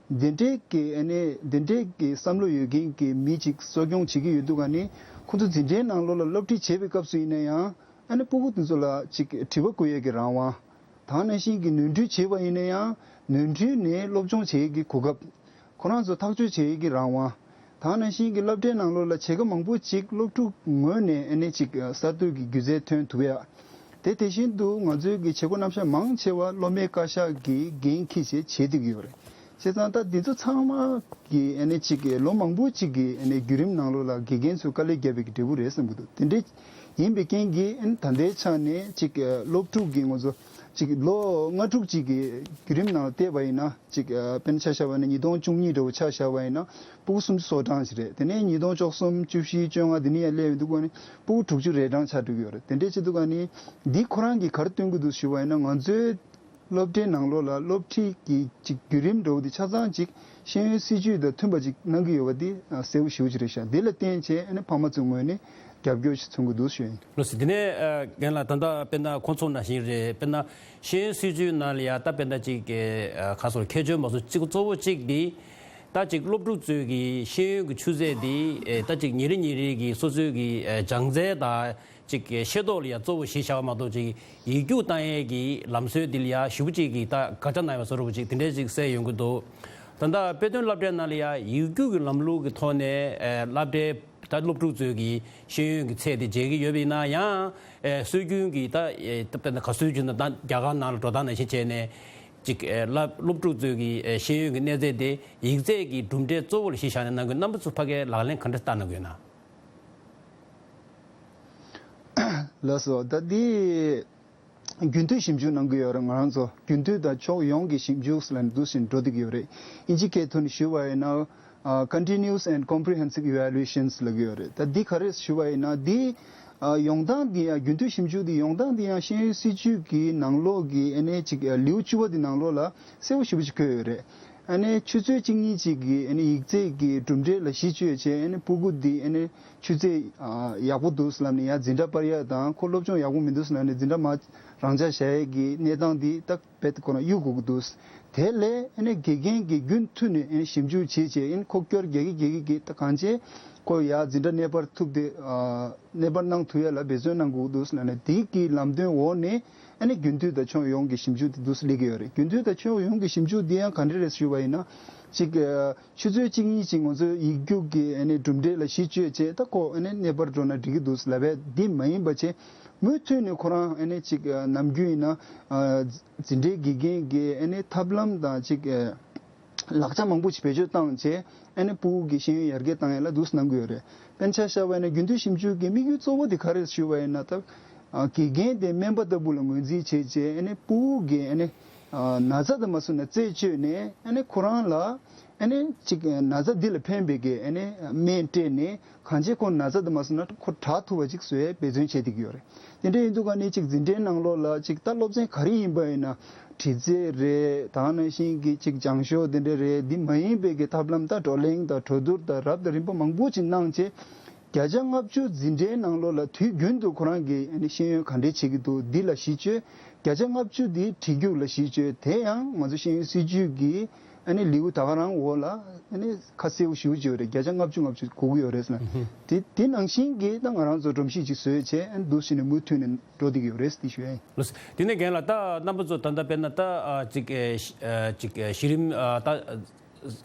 འདི་འདྲའི་གི་ཨ་ནི་འདི་འདྲའི་གི་བསམ་བློ་ཡོད་མཁན་གྱི་མི་ཅིག་གསོ་སྐྱོང་བྱེད་ཀྱི་ཡོད་དུས་ག་ནི་ཁོ་ཚོ་འཛིན་གྲྭའི་ནང་ལོགས་ལ་སློབ་ཁྲིད་བྱེད་པའི་སྐབས་སུ་ཡིན་ན་ཡང་ཨ་ནི་སྤུ་གུ་དེ་ཚོ་ལ་ཅིག་དྲི་བ་བཀོད་ཡས་ཀྱི་རང་དབང་། དེ་ནང་བཞིན་གྱི་ནོར་འཁྲུལ་བྱས་པ་ཡིན་ན་ཡང་ནོར་འཁྲུལ་ནས་སློབ་སྦྱོང་བྱེད་ཀྱི་གོ་སྐབས། ཁོ་རང་ཚོ་ཐག་གཅོད་བྱེད་ཀྱི་རང་དབང་། དེ་ནང་བཞིན་གྱི་སློབ་གྲྭའི་ནང་ལོགས་ལ་བྱེད་སྒོ་མང་པོ་ཅིག་སློབ་ཕྲུག་ངོས་ནས་ཨ་ནི་ཅིག་གསར་གཏོད་ཀྱི་སྒྱུ་རྩལ་ཐོན་ཐུབ་ཡ། དེ་དེ་བཞིན་དུ་ང་ཚོའི་གི་བྱེད་སྒོ་རྣམ་གཞག་མང་ཆེ་བ་སློབ་མའི་བཀའ་ཤག་གིས་འགན་འཁྱེར་བྱས་བྱེད་བསྡད་ཀྱི་ཡོད་རེད། བྱས་ཙང་ད་འདི་ཚོ་ཚང་མ་གི་ཨ་ནི་ཅིག་གི་ལོ་མང་པོ་ཅིག་གི་ཨ་ནི་བརྒྱུད་རིམ་ནང་ལོགས་ལ་དགེ་རྒན་ཚོས་དཀའ་ལས་བརྒྱབ་པའི་གི་འབྲས་བུ་རེད་བསམ་གྱི་འདུག་དེ་འདྲ་ཡིན་པའི་རྐྱེན་གྱིས་ཨ་ནི་ད་ལྟའི་ཆ་ནས་ཅིག་གི་སློབ་ཕྲུག་གི་ང་ཚོ་ ཅིག་ལོ་ལྔ་དྲུག་ཅིག་གི་བརྒྱུད་རིམ་ནང་བལྟས་པ་ཡིན་ན་ཅིག་ཨ་དཔེར་ན་ཆ་བཞག་པ་ཡིན་ན་ཉིས་སྟོང་བཅུ་གཉིས་འདྲ་བོ་ཆ་བཞག་པ་ཡིན་ན་སྤུ་གུ་སུམ་ཅུ་སོ་གྲངས་ཤིག་རེད། དེ་ནས་ཉིས་སྟོང་བཅུ་གསུམ་བཅུ་བཞི་བཅོ་ལྔ་འདི་ནས་ཡར་སླེབས་ཡོང་དུས་ག་ནས་སྤུ་གུ་དྲུག་ཅུ་རེ་གྲངས་ཆགས་འགྲོ་གི་ཡོད་རེད། དེ་འདྲས་བྱེད་དུས་ག་ནས་འདི་ཁོ་རང་གིས་ག་རེ་སྟོན་གྱི་འདུག་ཞུ་བ་ཡིན་ན་ང་ཚོའི་སློབ་གྲྭའི་ནང་ལོགས་ལ་སློབ་ཁྲིད་ཀྱི་ཅིག་བརྒྱུད་རིམ་འདྲ་བོ་འདི་ཆ་ཚང་ཅིག་ཤེས་ཡོན་སྲིད་བྱུས་དང་མཐུན་པ་ཅིག་གནང་གི་ཡོད་པ་འདི་གསལ་པོ་ཞེ་པོ་ཅིག་རེད་ཤག་འདི་ལ་བརྟེན་བྱས་ཨ་ནི་ཕ་མ་ཚོའི་ངོས་ནས་རྒྱབ་སྐྱོར་ཞིག་མཚོན་གྱི་འདུག་ཞུ་ཡིན། ལགས་སོ། དེ་ནས་ཨ་རྒན་ལགས་ད་ལྟ་དཔེར་ན་གོང་ཚོགས་ནང་བཞིན་རེད། དཔེར་ན་ཤེས་ཡོན་སྲིད་བྱུས་ནང་ལ་ཡང་ད་དཔེར་ན་ཅིག་ཨ་ཁ་སོར་ཁྱད་ཆོས་མ་སོགས་གཅིག་གཙོ་བོ་གཅིག་འདི་ད་ཅིག་སློབ་ཕྲུག་ཚོའི་གི་ཤེས་ཡོན་གྱི་ཆུ་ཚད་འདི་ཨེ་ད་ཅིག་ཉིན་རེ་ཉིན་རེ་གི་སོ་སོའི་གི་ཨེ་སྦྱང་ཚན་དང་ཅིག་ཤེས་རྟོགས་ལ་ཡང་གཙོ་བོ་གཞི་བཞག་པ་མ་གཏོགས་ཅིག་ཡིག་རྒྱུགས་བཏང་ཡས་ཀྱི་ལམ་སྲོལ་འདི་ལ་ཡང་ཞེ་པོ་ཅིག་གི་ད་དགག་བྱ་གནང་བའི་བཟོ་འདྲ་པོ་ཅིག་དེ་འདྲས་ཅིག་གསལ་ཡོང་གི་འདུག་ད་ལྟ་དཔེ་སྟོན་སློབ་གྲྭའི་ནང་ལ་ཡང་ཡིག་རྒྱུགས་ཀྱི་ལམ་ལུགས་ཀྱི་ཐོག་ནས་ཨེ་སློབ་གྲྭའི་ད་སློབ་ཕྲུག་ཚོའི་གི་ཤེས་ཡོན་གྱི་ཚད་དེ་འཇལ་གྱི་ཡོད་པ་ཡིན་ན་ཡང་ཨེ་སྲོལ་རྒྱུན་གྱི་ད་ཨེ་ད་དཔེར་ན་ག་སྲོལ་རྒྱུན་ད་ད་རྒྱ་གར་ནང་ལ་འགྲོ་སྟངས་ནང་བཞིན་བྱས་ནས་ཅིག་ཨེ་སློབ་སློབ་ཕྲུག་ཚོའི་གི་ཨེ་ཤེས་ཡོན་གྱི་གནས་ཚད་དེ་ཡིག་ཚད་ཀྱི་གྲུབ་འབྲས་གཙོ་བོ་ལ་གཞི་བཞག་ནས་གནང་དགོས། རྣམ་པ་ཚོ་ཕ་གིའི་ལག་ལེན་ག་འདྲ་བསྟར་གནང་གི་ཡོད་ན། ལགས་སོ། ད་འདི་རྒྱུན་མཐུད་ཞིབ་འཇུག་གནང་གི་ཡོད་རེད། ང་རང་ཚོ་རྒྱུན་མཐུད་དང་ཕྱོགས་ཡོངས་ཀྱི་ཞིབ་འཇུག་ལ་འདུག་བཞིན་འགྲོ་བསྡད་ཀྱི་ཡོད་རེད། ཨིན་ཇི་སྐད་ཐོག་ནས་ཞུ་བ་ཡིན་ན། ཨ། Continuous and Comprehensive Evaluations ལབ་ཀྱི་ཡོད་རེད། ད་འདི་ག་རེ་ཞུ་བ་ཡིན་ན་འདི། ཨ། ཡོང་སྟངས་འདི་ཡང་རྒྱུན་མཐུད་ཞིབ་འཇུག་འདི་ཡོང་སྟངས་འདི་ཡང་ཤེས་ཡོན་སྲིད་བྱུས་ཀྱི་ནང་ལོགས་ཀྱི་ཨ་ནི་ཅིག་ལེའུ་བཅུ་པ་འདི་ནང་ལོགས་ལ་གསལ་པོ་ཞེ་པོ་ཅིག་བཀོད་ཡོད་རེད། ཨ་ནི་ཆུ་ཚོད་གཅིག་གཉིས་ཅིག་གི་ཨ་ནི་ཡིག་ཚད་ཀྱི་གྲུབ་འབྲས་ལ་གཞི་བཅོལ་བྱས་ཨ་ནི་སྤུ་གུ་འདི་ཨ་ནི་ཆུ་ཚད་ཨ་ཡག་པོ་འདུག་ལབ་ནས་ཡང་འཛིན་གྲྭ་སྤར་ཡག་དང་ཁོ་སློབ་སྦྱོང་ཡག་པོ་མི་འདུག་ལབ་ནས་འཛིན་གྲྭ་མར་རང་འཇགས་བཞག་ཡག་གི་གནས་སྟངས་འདི་ད་རྦད་དེ་ཁོ་རང་གཡུག་དགོས་ཀྱི་འདུག་དེ་ལས་ཨ་ནི་དགེ་རྒན་གྱིས་རྒྱུན་མཐུད་ནས་ཨ་ནི་ཞིབ་འཇུག་བྱེད་བྱས་ཨ་ནི་ཁོ་སྐྱོར་རྒྱག་གི་རྒྱག་གི་གི་ད་གང་བྱས་ཁོ་ཡར་འཛིན་གྲྭ་གནས་སྤར་ཐུབ་སྟེ་ཨ་གནས་སྤར་གནང་ཐུབ་ཡག་ལ་འབད་བརྩོན་གནང་དགོས་ཀྱི་འདུག་ལབ་ནས་དེ་གི་ལམ་སྟོན་འོག་ནས། ཨ་ནི་རྒྱུན་མཐུད་དང་ཕྱོགས་ཡོངས་ཀྱི་ཞིབ་འཇུག་དེ་འདུག་སེ་སླེབས་ཀྱི་ཡོད་རེད། རྒྱུན་མཐུད་དང་ཕྱོགས་ཡོངས་ཀྱི་ཞིབ་འཇུག་འདི་ཡང་ག་འདྲ་རེད་ཞུས་པ་ཡིན་ན། གཅིག་ཨ་ཆུ་ཚོད་གཅིག་གཉིས་ཅིག་ང་ཚོས་ཡིག་རྒྱུགས་ཀྱི་ཨ་ནི་གྲུབ་འབྲས་ལ་གཞི་བཅོལ་བྱས་ད་ཁོ་ཨ་ནི་གནས་སྤར་འགྲོ་ན་འགྲིག་གི་འདུག་ལབ་པས་འདི་མ་ཡིན་པ་བྱས། མུ་མཐུད་ནས་ཁོ་རང་ཨ་ནི་གཅིག་ཨ་ནམ་རྒྱུན་ཡིན་ན་ཨ་འཛིན་གྲྭའི་དགེ་རྒན་གྱི་ཨ་ནི་ཐབས་ལམ་དང་གཅིག་ཨ་ལག་ཆ་མང་པོ་ཞིག་བེད་སྤྱོད་བཏང་བྱས་ཨ་ནི་སྤུ་གུ་གི་ཤེས་ཡོན་ཡར་རྒྱས་བཏང་ཡག་ལ་འདུག་སེ་གནང་གི་ཡོད་རེད། དཔེར་ན་ཆ་བཞག་པ་ཡིན་ན་རྒྱུན་མཐུད་ཞིབ་འཇུག་གི་དམིགས་ཡུལ་གཙོ་བོ་དེ་ག་རེ་ཞུས་པ་ཡིན་ན་ད་ཨ་དགེ་རྒན་དེ་སྨན་པ་ལྟ་བུ་ལ་ངོས་འཛིན་བྱས་བྱས་ཨ་ནི་སྤུ་གུ་གི་ཨ་ནི་ཨ་ན་ཚ་དང་མ་སོང་ན་རྩད་གཅོད་ནས་ཨ་ནི་ཁོ་རང་ལ་ཨ་ནི་གཅིག་ན་ཚ་འདི་ལ་ཕན་པའི་གི་ཨ་ནི་སྨན་སྤྲད་ནས་གང་བྱས་ཁོ་ན་ཚ་དང་མ་སོང་ན་ཁོ་དྲག་ཐུབ་པ་ཅིག་བཟོ་ཡའི་འབད་བརྩོན་བྱས་བསྡད་ཀྱི་ཡོད་རེད། དེ་འདྲ་ཡིན་དུས་ག་ནས་ཅིག་འཛིན་གྲྭའི་ནང་ལོགས་ལ་ཅིག་ད་སློབ་ཚན་ག་རེ་ཡིན་པ་ཡིན་ན་འདྲི་རྩད་རེད། ད་ག་ནང་བཞིན་གྱི་ཅིག་སྦྱང་ཤོག་དེ་འདྲ་རེད། འདི་མ་ཡིན་པའི་གི་ཐབས་ལམ་ད་བགྲོ་གླེང་དང་གྲོས་བསྡུར་དང་རབ་དང་རིམ་པ་མང་པོ་ཅིག་གནང་བྱས་བརྒྱ་ཆ་ལྔ་བཅུ་འཛིན་གྲྭའི་ནང་ལོགས་ལ་དུས་རྒྱུན་དུ་ཁོ་རང་གི་ཨ་ནི་ཤེས་ཡོན་ག་འདྲས་བྱེད་ཀྱི་འདུག་འདི་ལ་གཞི་བཅོལ་བརྒྱ་ཆ་ལྔ་བཅུ་འདི་འདྲི་རྒྱུགས་ལ་གཞི་བཅོལ་དེ་ཡང་ང་ཚོ་ཤེས་ཡོན་སྲིད་བྱུས་ཀྱི་ཨ་ནི་ལེའུ་ད་ག་རང་འོག་ལ་ཨ་ནི་ཁ་གསལ་པོ་ཞེ་པོ་ཅིག་ཡོད་རེད། བརྒྱ་ཆ་ལྔ་བཅུ་ལྔ་བཅུ་དགོས་ཀྱི་ཡོད་རེད་ཟེར་ན། དེ་དེ་ནང་བཞིན་གྱི་ད་ང་རང་ཚོ་སྒྲོམ་གཞི་ཅིག་བཟོས་བྱས་ཨ་ནི་འདུག་སེ་ནས་མུ་མཐུད་ནས་འགྲོ་བསྡད་ཀྱི་ཡོད་རེད་ཟེར་དེ་ཞུ་ཡ་ཡིན། ལགས་སོ། དེ་ནས་རྒན་ལགས་ད་རྣམ་པ་ཚོ་ད་ལྟ་དཔེར་ན་ད་ཨ་ཅིག་ཨ་ཨ་ཅིག་ཨ་གཞི་རིམ་ཨ་ད་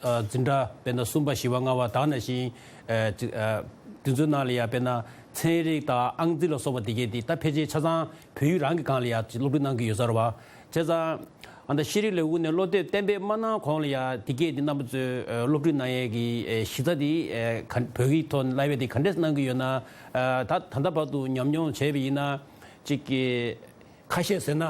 ཨ་འཛིན་གྲྭ་དཔེར་ན་གསུམ་པ་བཞི་པ་ལྔ་པ་ད་ག་ནང་བཞིན་ཨ་ཅིག་ཨ་དེ་ཚོའི་ནང་ལ་ཡ་དཔེར་ན་ཚན་རིག་དང་ཨང་རྩིས་ལ་སོགས་པ་དེ་གས་དེ་ད་ཕལ་ཆེར་ཆ་ཚང་བོད་ཡིག་རང་གི་སྒང་ལ་ཡ་ཅིག་སློབ་ཁྲིད་གནང་གི་ཡོད་ས་རེད་བ། བྱས་ཙང་ཨ་ད་ཤེས་རིག་ལས་ཁུངས་ནས་སློབ་དེབ་གཏན་འབེབས་མ་གནང་གོང་ལ་ཡ་དེ་གས་དེ་རྣམ་པ་ཚོས་ཨ་སློབ་ཁྲིད་གནང་ཡས་ཀྱི་ཨ་གཞི་རྩ་དེ་ཨ་ག་བོད་ཡིག་ཐོག་ནས་བསླབ་ཡས་དེ་ག་འདྲས་གནང་གི་ཡོད་ན། ཨ་ད་ད་ལྟ་བར་དུ་ཉམས་མྱོང་བྱས་པ་ཡིན་ན་ཅིག་གི་ཁ་ཤས་ཟེར་ན།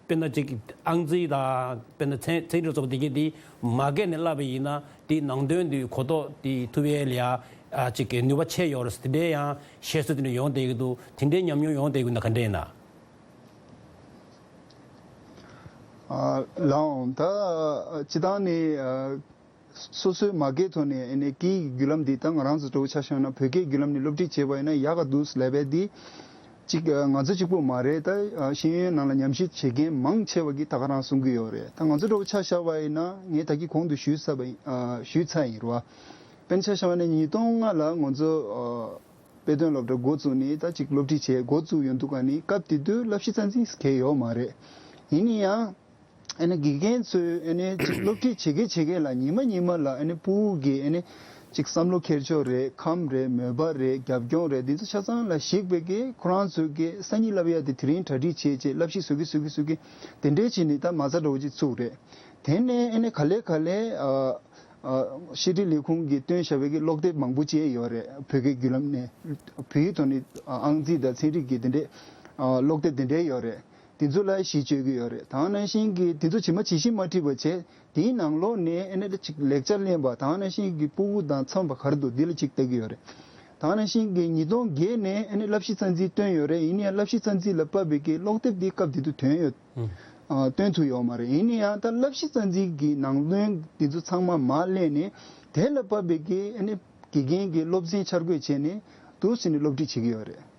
དཔེར་ན་ཅིག་ཨང་རྩིས་དང་དཔེར་ན་ཚན་ཚན་རིག་སོགས་པ་དེ་གས་དེ་མ་རྒན་ནས་བསླབ་པ་ཡིན་ན་དེའི་ནང་དོན་དེ་གོ་རྟོགས་དེ་ཐུབ་ཡས་ལ་ཡ་ཨ་ཅིག་གི་ནུས་པ་ཆེ་ཡོད་རེད་ཟེར་དེ་འདྲའི་ཡང་བཤད་སྲོལ་དེ་འདྲ་ཡོང་བསྡད་ཀྱི་འདུག་དེ་འདྲའི་ཉམས་མྱོང་ཡོང་བསྡད་ཀྱི་ཡོད་ན་ག་འདྲ་ཡིན་ན། ཨ་ལགས་འོང་ད་སྤྱིར་བཏང་ནས་ཨ། སོ་སོའི་མ་སྐད་ཐོག་ནས་ཨ་ནི་སྐད་ཡིག་བརྒྱུད་ལམ་འདི་ད་ང་རང་ཚོ་འདྲ་བོ་ཆ་བཞག་ན་བོད་སྐད་བརྒྱུད་ལམ་ནས་སློབ་ཁྲིད་བྱས་པ་ཡིན་ན་ཡག་ག་འདུག་ལབ་པའི་འདི་གཅིག་ང་ཚོ་གཅིག་པོ་མ་རེད། ད་ཤེས་ཡོན་ནང་ལ་ཉམས་ཞིབ་བྱེད་མཁན་མང་ཆེ་བ་གིས་ད་ག་རང་གསུང་གི་ཡོད་རེད། ད་ང་ཚོ་འདྲ་བོ་ཆ་བཞག་པ་ཡིན་ན་ངས་ད་གིན་གོང་དུ་ཞུས་ཚར་བ་ཡིན་ཞུས་ཚར་ཡིན་རེད་བ། དཔེར་ན་ཆ་བཞག་པ་ཡིན་ན་ཉིས་སྟོང་ལྔ་ལ་ང་ཚོ་དཔེ་སྟོན་སློབ་གྲྭ་འགོ་བཙུགས་ནས་ད་གཅིག་སློབ་ཁྲིད་བྱས་འགོ་བཙུགས་ཡོང་དུས་ག་ནི་སྐབས་དེ་དུས་བསླབ་གཞི་རྩ་འཛིན་གང་ཡང་ཡོད་མ་རེད། ཡིན་ན་ཡང་། ཨ་ནི་དགེ་རྒན་ཚོས་ཨ་ནི་ཅིག་སློབ་ཁྲིད་བྱེད་མཁན་བྱེད་མཁན་ལ་ཉི་མ་ཉི་མ་ལ་ཨ་ནི་སྤུ་གུ་གི་ཨ་ནི་ཅིག་བསམ་བློ་འཁྱེར་ཕྱོགས་རེད། ཁམས་རེད། མོས་པ་རེད། རྒྱབ་ལྗོངས་རེད། འདི་ཚོ་ཆ་ཚང་ལ་གཞིགས་པའི་གི་ཁོ་རང་ཚོས་གི་སང་ཉིན་བསླབ་ཡ་དེ་དེ་རིང་གྲ་སྒྲིག་བྱས་བྱས་བསླབ་གཞི་བཟོ་གི་བཟོ་གི་བཟོ་གི་དེ་འདྲས་བྱས་ནས་ད་མ་རྩ་འདྲ་བོ་ཅིག་བཙུགས་རེད། དེ་ནས་ཨ་ནི་ག་ལེ་ག་ལེ་ཨ་ཨ་ཤེས་རིག་ལས་ཁུངས་ཀྱིས་བཏོན་བཞག་པའི་གི་ཀློག་དེབ་མང་པོ་ཅིག་ཡོད་རེད། བོད་སྐད་བརྒྱུད་ལམ་ནས་བོད་ཡིག་ཐོག་ནས་ཨ་ཨང་རྩིས་དང་ཚན་རིག་གི་དེ་འདྲས་ཨ་ཀློག་དེབ་དེ་འདྲས་ཡོད་རེད། དེ་ཚོ་ལ་གཞི་བཅོལ་གྱི་ཡོད་རེད། ད་ག་ནང་བཞིན་གྱི་དེ་ཚོ་ཇི་མ་ཇི་བཞིན་མ་བྲིས་པ་བྱས། དེའི་ནང་ལོགས་ནས་ཨ་ནི་ཅིག་ལེགས་ཆ་ལེན་པ། ད་ག་ནང་བཞིན་གྱི་ཕྲུ་གུ་དང་འཚམས་པ་ག་རེ་འདུག་འདི་ལ་ཅིག་ལྟ་གི་ཡོད་རེད། ད་ག་ནང་བཞིན་གྱི་ཉིས་སྟོང་བརྒྱད་ནས་ཨ་ནི་བསླབ་གཞི་རྩ་འཛིན་བཏོན་ཡོད་རེད། ཡིན་ནའི་བསླབ་གཞི་རྩ་འཛིན་ལ་ཕབ་པའི་གི་ཀློག་དེབ་འདི་སྐབས་དེ་དུས་ཐོན་ཡོད། ཨ། བཏོན་ཐུབ་ཡོད་མ་རེད། ཡིན་ནའི་ཡང་ད་བསླབ་གཞི་རྩ་འཛིན་གྱི་ནང་དོན་འདི་ཚོ་ཚང་མ་མར་ལེན་ནས། དེ་ལ་ཕབ་པའི་གི་ཨ་ནི་དགེ་རྒན་གྱི་སློབ་ཚན་འཆར་འགོད་བྱས་ནས་འདུག་སེ་ནས་སློབ་ཁྲིད་བྱེད་ཀྱི་ཡོད་རེད།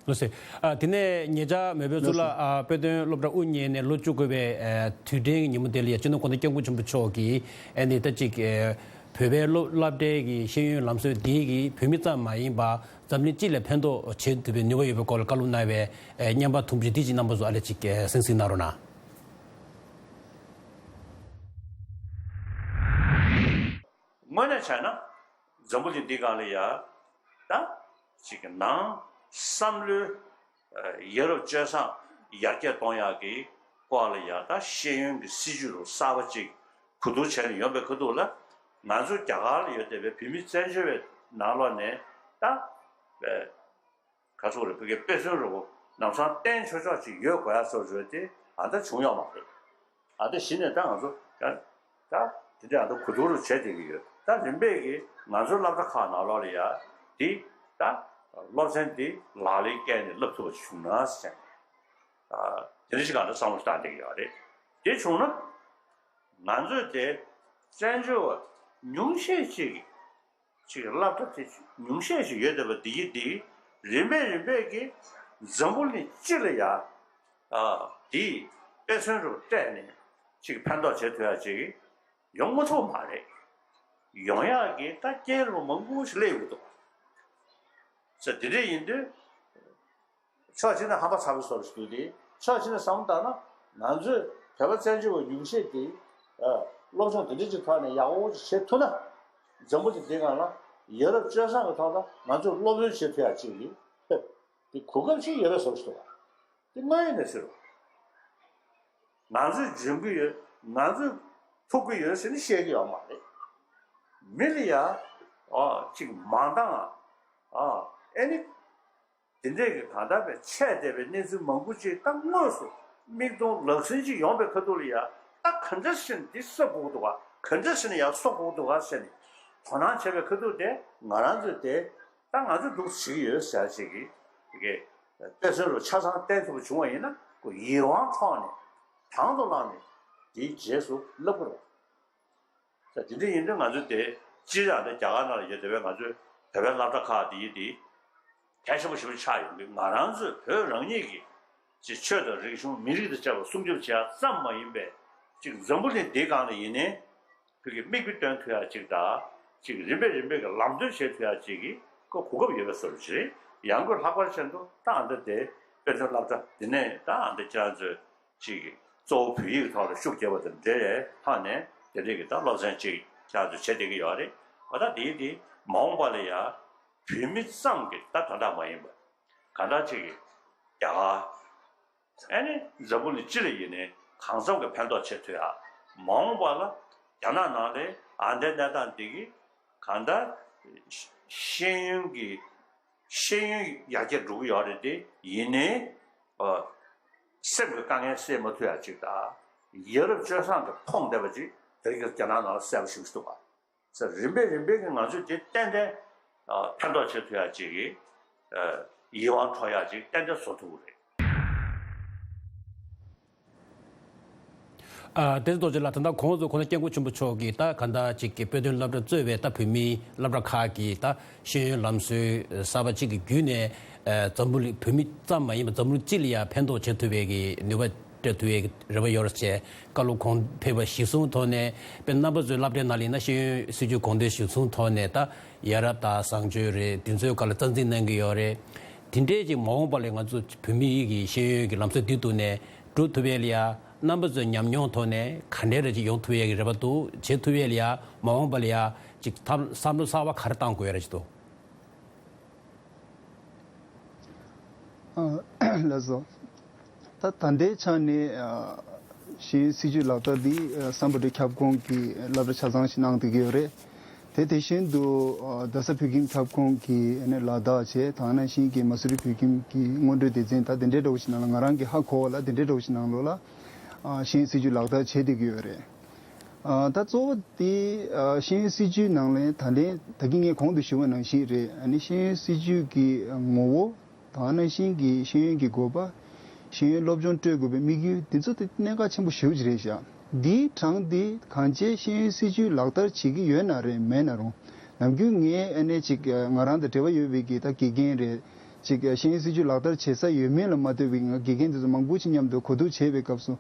ལགས་སོ། ཨ། དེ་ནས་ཉེ་ཆར་མེས་དབོན་གཙུག་ལགས། ལགས་སོ། ཨ། དཔེ་སྟོན་སློབ་གྲྭ་དབུ་བརྙེས་ནས་ལོ་བཅུ་དགུ་པའི། ཨ། དུས་དྲན་གྱི་ཉིན་མོ་དེ་ལ་ཡ་སྤྱི་ནོར་གོང་ས་སྐྱབས་མགོན་ཆེན་པོ་མཆོག་གིས་ཨ་ནི་ད་ཅིག་ཨ། བོད་པའི་སློབ་སློབ་གྲྭའི་གི་ཤེས་ཡོན་ལམ་སྲོལ་འདི་གི་བོད་མི་ཙམ་མ་ཡིན་པ་འཛམ་གླིང་སྤྱི་ལ་ཕན་ཐོགས་བྱེད་ཐུབ་པའི་ནུས་པ་ཡོད་པའི་སྐོར་ལ་བཀའ་སློབ་གནང་བའི། ཨ། བརྙན་པར་ཐུང་ཅིག་འདི་ཅིག་རྣམ་པ་ཚོ་ཨ་ལས་ཅིག་ཨ། གསན་གཟིགས་གནང་རོགས་གནང་། དངོས་གནས་བྱས་ན། འཛམ་བུ་གླིང་འདི་སྒང་ལ་ཡ། ད་ཅིག་གི་ནང་བསམ་བློའི། ཨ། ཡ་རབས་སྤྱོད་བཟང་ཡར་རྒྱས་གཏོང་ཡག་གི་སྐོར་ལ་ཡ། ད་ཤེས་ཡོན་གྱི་སྲིད་བྱུས་རུ་གསར་པ་ཅིག་གོ་བསྡུར་བྱས་ནས་ཡོང་པའི་ཁ་ཐུག་ལ། ང་ཚོ་རྒྱ་གར་ལ་ཡོད་བསྡད་པའི་བོད་མི་བཙན་བྱོལ་བའི་ནང་ལོགས་ནས་ད། ཨ། ག་ཚོད་རེད། བོད་སྐད་དཔེ་མཚོན་རུ་ལམ་སང་བསྟན་ཆོག་ཆོག་ཅིག་ཡོད་དགོས་ཡ་སོགས་བརྗོད་དེ་ཨ་ད་བྱུང་ཡོད་མ་རེད། ཨ་ད་གཞི་ནས་ད་ང་ཚོ་ད་ད་དེ་འདྲ་ཨ་ད་གོ་བསྡུར་རུ་བྱེད་བསྡད་ཀྱི་ཡོད། ད་རིམ་པས་ཀྱི་ང་ཚོའི་སློབ་གྲྭ་ཁག་ནང་ལོགས་ལ་ཡ་དེ་ད་སློབ་ཚན་དེ་ལག་ལེན་བཀལ་ནས་བསླབ་ཐུབ་པ་བྱུང་ན་ཟེར། ཨ། དེ་འདྲ་ཞིག་ག་ད་བསམ་བློ་བཏང་བསྡད་ཀྱི་ཡོད་རེད། དེ་བྱུང་ན་ང་ཚོས་དེ་བཙན་བྱོལ་བ་ཉུང་ཤས་ཤིག་གིས། ཅིག་སློབ་གྲྭ་དེ་ཉུང་ཤས་ཤིག་ཡོད་བསྡད་པ་འདི་ཡིན་ཏེ། རིམ་པས་རིམ་པས་ཀྱིས་འཛམ་བུ་གླིང་སྤྱི་ལ་ཡ། ཨ། འདི་དཔེ་མཚོན་རུ་སྤྲད་ནས་ཅིག་ཕན་ཐོགས་བྱེད་ཐུབ་ཡ་ཅིག་ཡོང་མ་ཐུབ་མ་རེད། ཡོང་ཡག་གི་ད་རྐྱེན་རུ་མང་པོ་ཞིག་སླེབས་ཡོད་འདུག་ཟེར། དེ་འདྲ་ཡིན་དུས། ཕྱོགས་གཅིག་ནས་ཧམ་པ་ཚ་བའི་བཟོ་འདྲ་ཞིག་འདུག་སྟེ། ཕྱོགས་གཅིག་ནས་བསམ་བློ་བཏང་ན། ང་ཚོས་བོད་པ་བཙན་བྱོལ་བ་ཉུང་ཤས་དེ། ཨ། སློབ་སྦྱོང་དེ་འདྲ་ཅིག་ཐོག་ནས་ཡག་པོ་ཅིག་བྱེད་ཐུབ་ན། འཛམ་བུ་གླིང་འདིའི་སྒང་ལ་ཡ་རབས་སྤྱོད་བཟང་གི་ཐོག་ལ་ང་ཚོས་སློབ་སྟོན་བྱེད་ཐུབ་ཡག་ཅིག་གི། ཧེ། དེ་གོ་སྐབས་ཤིག་ཡོད་པའི་བཟོ་འདྲ་ཞིག་འདུག་ག་དེ་དངོས་ཡོད་གནས་ཚུལ་རེད། ང་ཚོས་འཇོན་གྱི་ཡོད། ང་ཚོས་ཐུབ་ཀྱི་ཡོད་ཟེར་ནས་བཤད་ཀྱི་ཡོད་མ་རེད། མི་ལ་ཡ། ཨ། ཅིག་མ་འདང་། ཨ། ཨེ་ནི། དེ་འདྲས་ཀྱི་གང་ལྟར་བའི་ཆད་བསྡད་པའི་གནས་ཚུལ་མང་པོ་ཅིག་ད་དངོས་སུ་མིག་མཐོང་ལག་ཟིན་ཅིག་ཡོང་པའི་ཁ་ཐུག་ལ་ཡ། ད་ག་འདྲ་ཞིག་འདི་གསོ་དགོས་འདུག་ག་ག་འདྲ་ཞིག་ཡ་གསོ་དགོས་འདུག་ག་ཟེར་ནས་དོ་སྣང་བྱས་པའི་ཁ་ཐུག་དེ་ང་རང་ཚོས་དེ་ད་ང་ཚོས་འདུག་བྱེད་ཀྱི་ཡོད་ཟེར་ཡ་ཅིག་གི་དེ་གའི་དཔེ་མཚོན་རུ་ཆ་ཚང་བསྟན་ཐུབ་པ་བྱུང་བ་ཡིན་ན། ཁོ་ཡིད་དབང་འཕྲོག་ནས་དང་དུ་བླངས་ནས་དེའི་རྗེས་སུ་བསླབ་དགོས་རེད། ད་དེ་འདྲ་ཡིན་དུས་ང་ཚོ་དེ་སྤྱིར་ཡང་ད་རྒྱ་གར་ནང་ལ་ཡོད་བསྡད་པའི་ང་ཚོའི་བོད་པའི་སློབ་གྲྭ་ཁག་དེ་ཡིན་དེ་གལ་ཆེན་པོ་ཞེ་པོ་ཆགས་ཡོང་གི། ང་རང་ཚོས་བོད་རང་ཉིད་ཀྱི་ཅིག་ཆོས་དང་རིག་གཞུང་མི་རིགས་དང་བཅས་པ་སྲུང་སྐྱོབ་བྱེད་ཡ་ཙམ་མ་ཡིན་པའི་ཅིག་འཛམ་བུ་གླིང་འདིའི་སྒང་ལ་ཡིན་ནའི་བོད་ཀྱི་མིག་དཔེ་སྟོན་ཐུབ་ཡ་ཅིག་དང་། ཅིག་རིམ་པས་རིམ་པས་ཀྱི་ལམ་སྟོན་བྱེད་ཐུབ་ཡ་ཅིག་གི་ཁོ་གོ་སྐབས་ཡོད་པའི་བཟོ་འདྲ་ཅིག་རེད། ཡང་སྒོས་ལྷག་པར་ཅན་དུ་ད་ཨ་འདྲ་དེ་དཔེ་མཚོན་སློབ་གྲྭ་འདི་ནས་ད་ཨ་འདྲ་ཁྱེད་རང་ཚོས། ཅིག་གཙོ་བོ་བོད་ཡིག་ཐོག་ལ་ཤུགས་རྒྱབ་པ་དང་འབྲེལ་བའི་ཐོག་ནས་དེ་འདྲའི་གི་ད་སློབ་ཚན་ཅིག་ཁྱེད་ཚོས་བྱེད་བསྡད་ཀྱི་ཡོད་རེད། འོ་ད་དེའི་དེ་མ་འོངས་པ་ལ་ཡ་བོད་མི་ཙམ་གྱི་ད་དོན་དག་མ་ཡིན་པ། གང་ལྟར་ཅིག་གི་རྒྱ་གར། ཨ་ནི་འཛམ་བུ་གླིང་སྤྱི་ལ་ཡིན་ནའི་གང་འཚམ་གྱི་ཕན་ཐོགས་བྱེད་ཐུབ་ཡ། མ་འོངས་པ་ལ་རྒྱ་ནག་ནང་ལ་ཨ་འདྲའི་གནས་སྟངས་འདི་གི་གང་ལྟར་ཤེས་ཡོན་གྱི་ཤེས་ཡོན་ཡར་རྒྱས་འགྲོ་གི་ཡོད་རེད་དེ། ཡིན་ནའི། ཨ། སེམས་ཀྱི་དཀའ་ངལ་སེལ་མ་ཐུབ་ཡ་ཅིག་དང་། ཡ་རབས་སྤྱོད་བཟང་གི་ཕོངས་བསྡད་པ་ཅིག་དེ་རིང་རྒྱ་ནག་ནང་ལ་གསལ་པོ་ཞིག་འདུག་ག་ཟེར། རིམ་པས་རིམ་པས་ཀྱིས་ང་ཚོས་དེ་ཏན་ཏན། ཨ། ཕན་ཐོགས་བྱེད་ཐུབ་ཡ་ཅིག་གི། ཨ། ཡིད་དབང་འཕྲོག་ཡ་ཅིག་ཏན་ཏན་བཟོ་ཐུབ་ཀྱི་རེད། ཨ། བསྟན་འཛིན་རྡོ་རྗེ་ལགས། ད་ལྟ་གོང་དུ་གོང་ས་སྐྱབས་མགོན་ཆེན་པོ་མཆོག་གིས་ད་གང་ལྟར་ཅིག་གི་དཔེ་སྟོན་སློབ་གྲྭ་གཙོས་པའི་ད་བོད་མིའི་སློབ་གྲྭ་ཁག་གི་ད་ཤེས་ཡོན་ལམ་སྲོལ་གསར་པ་ཅིག་གི་བརྒྱུད་ནས། ཨ། འཛམ་བུ་གླིང་བོད་མི་ཙམ་མ་ཡིན་པར་འཛམ་བུ་གླིང་སྤྱི་ལ་ཡང་ཕན་ཐོགས་བྱེད་ཐུབ་པའི་གི་ནུས་པ་སྤྲད་ཐུབ་པའི་གི་རེ་བ་ཡོད་རེད་ཅེས་བཀའ་སློབ་གོང་ཕེབས་པ་གཞིར་བཟུང་ཐོག་ནས། དཔེར་ན་རྣམ་པ་ཚོའི་སློབ་གྲྭའི་ནང་ལ་ཡིན་ན་ཤེས་ཡོན་སྲིད་བྱུས་གོང་འདོན་གཞིར་བཟུང་ཐོག་ནས་ད་ཡ་རབས་དང་བཟང་སྤྱོད་རེད། དེ་ཚོའི་སྒང་ལ་རྩ་འཛིན་གནང་གི་ཡོད་རེད། དེ་འདྲའི་ཅིག་མ་འོངས་པ་ལ་ང་ཚོ་བོད་མི་ཡིག་གི་ཤེས་ཡོན་གྱི་ལམ་སྲོལ་འདི་དུ་ནས་སྒྲུབ་ཐུབ་ཡས་ལ་ཡ། རྣམ་པ་ཚོའི་ཉམས་མྱོང་ཐོག་ནས་ག་འདྲའི་རེ་ཅིག་ཡོང་ཐུབ་ཡས་ཀྱི་རེ་བ་འདུག་བྱེད་ཐུབ་ཡས་ལ་ཡ། མ་འོངས་པ་ལ་ཡ་ཅིག་ཐབས་བསམ་བློ་གསར་བ་ག་རེ་བཏང་དགོས་ཡ་རེ་ཅིག་འདུག་ཨ། ལགས་སོ། ད་ད་ལྟའི་ཆ་ནས། ཨ། ཤེས་ཡོན་སྲིད་བྱུས་ལག་བསྟར་འདི། ཨ། སམ་བྷོ་ཊའི་ཁྱབ་ཁོངས་ཀྱི་སློབ་གྲྭ་ཆ་ཚང་ཞིག་གནང་བསྡད་ཀྱི་ཡོད་རེད། དེ་དེ་བཞིན་དུ་ཨ་རྡ་ས་བོད་ཁྱིམ་ཁྱབ་ཁོངས་ཀྱི་ཨ་ནི་ལ་དྭགས་བྱས། དེ་ནང་བཞིན་གྱི་མ་སུ་རི་བོད་ཁྱིམ་གྱི་སྔོན་འགྲོའི་སྡེ་ཚན། ད་དེ་འདྲའི་འདྲ་བོ་ཞིག་ནང་ལ། ང་རང་གི་ཧ་གོ་བ་ལ་དེ་འདྲའི་འདྲ་བོ་ཞིག་ནང་ལོགས་ལ་ཨ་ཤེས་ཡོན་སྲིད་བྱུས་ལག་བསྟར་བྱེད་བསྡད་ཀྱི་ཡོད་རེད། ཨ་ད་གཙོ་བོ་དེ་ཨ་ཤེས་ཡོན་སྲིད་བྱུས་ནང་ལ་ད་ལན་ད་གིན་ངས་གོང་དུ་ཞུས་པ་ནང་བཞིན་རེད། ཨ་ནི་ཤེས་ཡོན་སྲིད་བྱུས་ཀྱི་ངོ་བོ། དེ་ནང་བཞིན་གྱི་ཤེས་ཡོན་གྱི་དགོས་པ། ཤེས་ཡོན་སློབ་སྦྱོང་སྤྲོད་དགོས་པའི་དམིགས་ཡུལ། འདི་ཚོ་དེ་གནད་འགག་ཆེན་པོ་ཞེ་པོ་ཅིག་རེད་ཤག་འདིའི་གྲངས་འདི་གང་ཅིའི་ཤེས་ཡོན་སྲིད་བྱུས་ལག་བསྟར་བྱེད་ཀྱི་ཡོད་ན་རེད་མེད་ན་རུང་། ནམ་རྒྱུན་ངས་ཨ་ནི་ཅིག་ང་རང་དང་འབྲེལ་བ་ཡོད་པའི་གི་ད་དགེ་རྒན་རེད། ཅིག་ཤེས་ཡོན་སྲིད་བྱུས་ལག་བསྟར་བྱེད་ས་ཡོད་མེད་ལ་མ་ལྟོས་པའི་ང་དགེ་རྒན་དེ་ཚོ་མང་པོ་ཅིག་མཉམ་དུ་གོ་བསྡུར་བྱེད་པའི་སྐབས་སུ།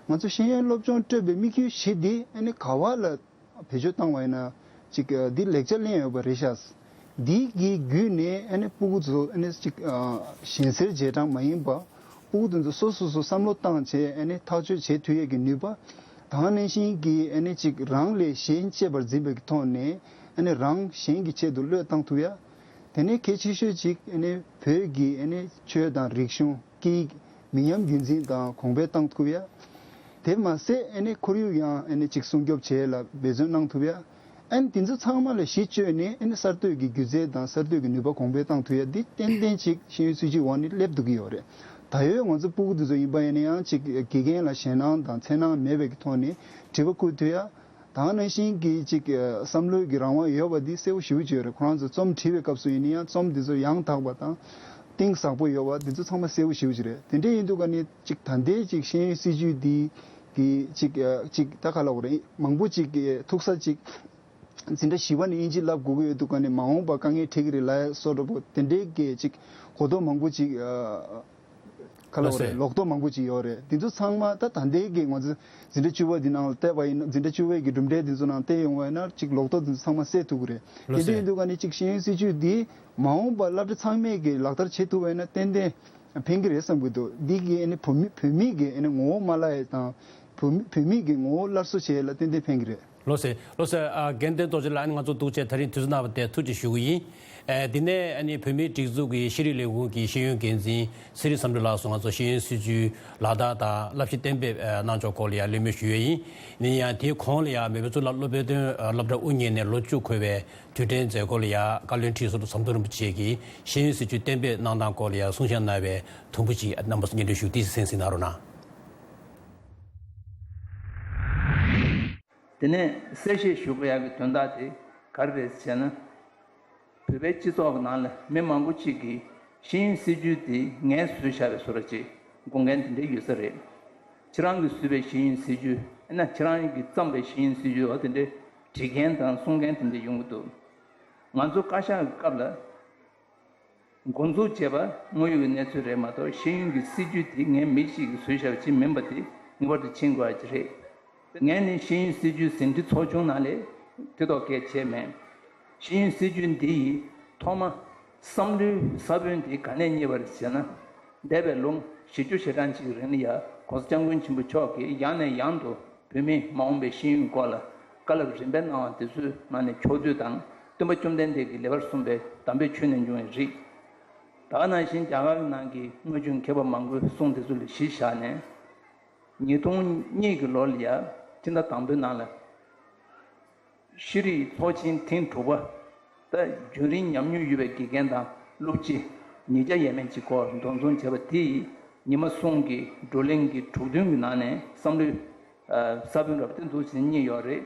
ང་ཚོ་ཤེས་ཡོན་སློབ་སྦྱོང་སྤྲོད་པའི་དམིགས་ཡུལ་བཞི་འདི་ཨ་ནི་ག་བ་ལ་བེད་སྤྱོད་བཏང་བ་ཡིན་ན། ཅིག་ཨ་འདི་ལེགས་ཆ་ལེན་ཡོད་པ་རེད་ཤག་འདི་གི་བརྒྱུད་ནས་ཨ་ནི་སྤུ་གུ་ཚོ་ཨ་ནི་ཅིག་ཨ་གཞན་སེལ་རྗེས་འབྲང་མ་ཡིན་པ། སྤུ་གུ་དེ་ཚོ་སོ་སོ་སོ་བསམ་བློ་བཏང་བྱས་ཨ་ནི་ཐག་གཅོད་བྱེད་ཐུབ་ཡས་ཀྱི་ནུས་པ། དེ་ནང་བཞིན་གྱི་ཨ་ནི་ཅིག་རང་ལས་གཞན་གཅེས་པར་འཛིན་པའི་ཐོག་ནས་ཨ་ནི་རང་གཞན་གྱི་ཆེད་དུ་བློས་བཏང་ཐུབ་ཡ། དེ་ནས་གལ་ཆེ་ཤོས་ཅིག་ཨ་ནི་བོད་ཀྱི་ཨ་ནི་ཆོས་དང་རིག་གཞུང་། སྐད་ཡིག་མི་ཉམས་རྒྱུན་འཛིན་དང་གོང་འཕེལ་གཏང་ཐུབ་ཡ། དེ་མ་ཟད་ཨ་ནི་ཁོར་ཡུག་ཡང་ཨ་ནི་ཅིག་སྲུང་སྐྱོབ་བྱེད་ཡ་ལ་འབད་བརྩོན་གནང་ཐུབ་ཡ། ཨ་ནི་དེ་ཚོ་ཚང་མ་ལ་གཞི་བཅོལ་ནས་ཨ་ནི་གསར་གཏོད་ཀྱི་སྒྱུ་རྩལ་དང་གསར་གཏོད་ཀྱི་ནུས་པ་གོང་འཕེལ་གཏང་ཐུབ་ཡ། འདི་ཏན་ཏན་ཅིག་ཤེས་ཡོན་སྲིད་བྱུས་འོག་ནས་སླེབས་ཐུབ་ཀྱི་ཡོད་རེད། ད་ཡོད་ང་ཚོ་སྤུ་གུ་དེ་ཚོ་ཡིན་པ་ཡིན་ན་ཡང་ཅིག་དགེ་རྒན་ལ་ཞེད་སྣང་དང་འཚེར་སྣང་མེད་པའི་གི་ཐོག་ནས་དྲི་བ་བཀོད་ཐུབ་ཡ། དེ་ནང་བཞིན་གྱི་ཅིག་བསམ་བློའི་གི་རང་དབང་ཡོད་པ་འདི་གསལ་པོ་ཞེ་པོ་ཅིག་ཡོད་རེད། ཁོ་རང་ཚོ་རྩོམ་བྲིས་པའི་སྐབས་སུ་ཡིན་ན་ཡང་རྩོམ་འདི་ཚོ་ཡང་དག་པ་དང་གཏིང་ཟབ་པོ་ཡོད་པ་འདི་ཚོ་ཚང་མ་གསལ་པོ་ཞེ་པོ་ཅིག་རེད། དེ་འདྲ་ཡིན་དུས་ཀ་ནི་ཅིག་ད་ལྟའི་ཅིག་ཤེས་ཡོན་སྲིད་བྱུས་འདི་གི་ཅིག་ཅིག་ད་ག་ལབ་དགོས་རེད། མང་པོ་ཅིག་གི་ཐུག་ས་ཅིག་འཛིན་གྲྭ་བཞི་པ་ནས་དབྱིན་ཇི་བསླབ་དགོས་ཀྱི་ཡོད་དུས་ཀ་ནི་མ་འོངས་པ་དཀའ་ངལ་འཕྲད་ཀྱི་རེད་ལབ་ཡ་བཟོ་འདྲ་པོ་དེ་འདྲའི་གི་ཅིག་གོ་རྟོགས་མང་པོ་ཅིག་ཁ་ལོ་རེད། ལགས་སེ། ལོག་རྟོག་མང་པོ་ཅིག་ཡོད་རེད། དེ་ཚོ་ཚང་མ་ད་ད་ལྟའི་གི་ང་ཚོ་འཛིན་གྲྭ་བཅུ་པ་འདི་ནང་ལ་བལྟས་པ་ཡིན་ན། འཛིན་གྲྭ་བཅུ་པའི་གི་གྲུབ་འབྲས་དེ་ཚོ་ནང་བལྟས་ཡོང་བ་ཡིན་ན་ཅིག་ལོག་རྟོག་དེ་ཚོ་ཚང་མ་སེལ་ཐུབ་ཀྱི་རེད། ལགས་སེ། དེ་འདྲ་ཡིན་དུས་ཀ་ནི་ཅིག་ཤེས་ཡོན་སྲིད་བྱུས་འདི་མ་འོངས་པ་སློབ་གྲྭ་ཚང་མས་གི་ལག་བསྟར་བྱེད་ཐུབ་པ་ཡིན་ན་ཏན་ཏན་ཕན་གི་རེད་བསམ་གི་འདུག་འདི་གི་ཨ་ནི་བོད་མི་བོད་མིའི་གི་ཨ་ནི་ངོ་བོ་མ་བརླག་ཡ་དང་། བོད་མི་བོད་མིའི་གི་ངོ་བོ་སླར་གསོ་བྱེད་ཡ་ལ་ཏན་ཏན་ཕན་གི་རེད། ལགས་སེ། ལགས་སེ། ཨ་རྒན་བསྟན་རྡོ་རྗེ་ལགས། ཨ་ནི་ང་ཚོ་ཐུགས་རྗེ་ཆེ། ད་རིང་དུས་ཚོད་གནང་བ་དེ་ཐུགས་རྗེ་ཞུ་གི་ཡིན། ཨེ་འདི་ནས་ཨ་ནི་བོད་མིའི་སྒྲིག་འཛུགས་ཀྱི་ཤེས་རིག་ལས་ཁུངས་ཀྱི་ཤེས་ཡོན་འགན་འཛིན་ཚེ་རིང་བསམ་གྲུབ་ལགས་སུ་ང་ཚོ་ཤེས་ཡོན་སྲིད་བྱུས་ལག་བསྟར་དང་བསླབ་གཞི་གཏན་འབེབས་ཨ་གནང་ཕྱོགས་སྐོར་ལ་ཡང་གླེང་མོལ་ཞུས་ཡོད་ཡིན། ཡིན་ཡང་དེའི་གོང་ལ་ཡང་མེས་པོ་གཙུག་ལག་སློབ་དཔོན་སློབ་གྲྭ་དབུ་བརྙེས་ནས་ལོ་བཅུ་འཁོར་བའི་དུས་དྲན་མཛད་སྒོ་ལ་ཡང་བཀའ་བློན་ཁྲི་ཟུར་ཟམ་གདོང་རིན་པོ་ཆེ་གིས་ཤེས་ཡོན་སྲིད་བྱུས་གཏན་འབེབས་གནང་སྟངས་སྐོར་ལ་ཡང་གསུང་བཤད་གནང་བའི་དུམ་བུ་ཅིག་རྣམ་པ་ཚོ་སྙན་སྒྲོན་ཞུ། ཏོག་ཙམ་གསན་གཟིགས་གནང་རོགས་གནང་། དེ་ནས་གསལ་བཤད་ཞུ་དགོས་ཡག་གི་དོན་དག་དེ་ག་རེ་རེད་ཟེར་ན། བོད་པའི་སྤྱི་ཚོགས་ཀྱི་ནང་ལ་མི་མང་པོ་ཅིག་གིས་ཤེས་ཡོན་སྲིད་བྱུས་དེ་ངས་བཟོས་བཞག་པའི་བཟོ་འདྲ་ཅིག་དགོངས་མཁན་དེ་འདྲ་ཡོད་ས་རེད། ཁྱེད་རང་གིས་བཟོས་པའི་ཤེས་ཡོན་སྲིད་བྱུས། ཨ་ན་ཁྱེད་རང་གིས་བརྩམས་པའི་ཤེས་ཡོན་སྲིད་བྱུས་འོ་དེ་འདྲ་འབྲི་མཁན་དང་གསུང་མཁན་དེ་འདྲ་ཡོང་གི་འདུག་ང་ཚོ་བཀའ་ཤག་གི་སྐབས་ལ། འགོ་འཛུགས་བྱས་པ་དངོས་ཡོད་ཀྱི་གནས་ཚུལ་རེད་མ་གཏོགས། ཤེས་ཡོན་གྱི་སྲིད་བྱུས་དེ་ངའི་མི་གཅིག་གིས་བཟོས་བཞག་པ་ཅིག་མིན་པ་དེ་ངེས་པར་དུ་མཁྱེན་དགོས་པ་ཅིག་རེད། ངས་ནི་ཤེས་ཡོན་སྲིད་བྱུས་ཟིན་བྲིས་ཚོགས་ཆུང་ནང་ལ་དེ་ཐོག་སྐད་བྱས་མེད། ཤེས་ཡོན་སྲིད་བྱུས་འདི་ཡི་ཐོག་མ་བསམ་བློའི་ས་བོན་དེ་ག་ནས་རྙེད་པ་རེད་ཟེར་ན། འདས་པའི་ལོ་བཞི་བཅུ་ཞེ་གྲངས་ཅིག་གི་རིང་ལ་ཡ་༸གོང་ས་༸སྐྱབས་མགོན་ཆེན་པོ་མཆོག་གིས་ཡང་ནས་ཡང་དུ་བོད་མིའི་མ་འོངས་པའི་ཤེས་ཡོན་སྐོར་ལ་བཀའ་སློབ་རིམ་པས་གནང་བ་དེ་ཚོའི་ནང་ནས་ཕྱོགས་བསྡུས་དང་། སྟོན་པ་བཅོམ་ལྡན་འདས་ཀྱིས་ལེགས་པར་གསུངས་པའི་དམ་པའི་ཆོས་ནས་འབྱུང་བའི་རིགས། ད་ག་ནང་བཞིན་རྒྱ་གར་གྱི་ནང་གི་དངོས་བྱུང་མཁས་པ་མང་པོའི་གསུང་དེ་ཚོ་ལ་གཞི་བཞག་ནས། ཉིས་སྟོང་གཉིས་ཀྱི་ལོ་ལ་ཡ་ཕྱི་ཟླ་དང་པོའི་ནང་ལ། ཤེས་རིག་ཚོགས་ཆེན་ཐེངས་དྲུག་པ། ད་རྒྱུན་རིང་ཉམས་མྱོང་ཡོད་པའི་དགེ་རྒན་དང་སློབ་སྤྱི་ཉིས་བརྒྱ་ཡས་མས་ཅིག་སྐོར་འདུ་འཛོམས་བྱས་པ་དེ་ཡིས་ཉི་མ་གསུམ་གྱི་བགྲོ་གླེང་གི་གྲོས་མཐུན་གྱི་ནང་ནས་བསམ་བློའི་ཨ་ས་བོན་རབ་བརྟན་འདུག་ཟེར་རྙེད་ཡོད་རེད།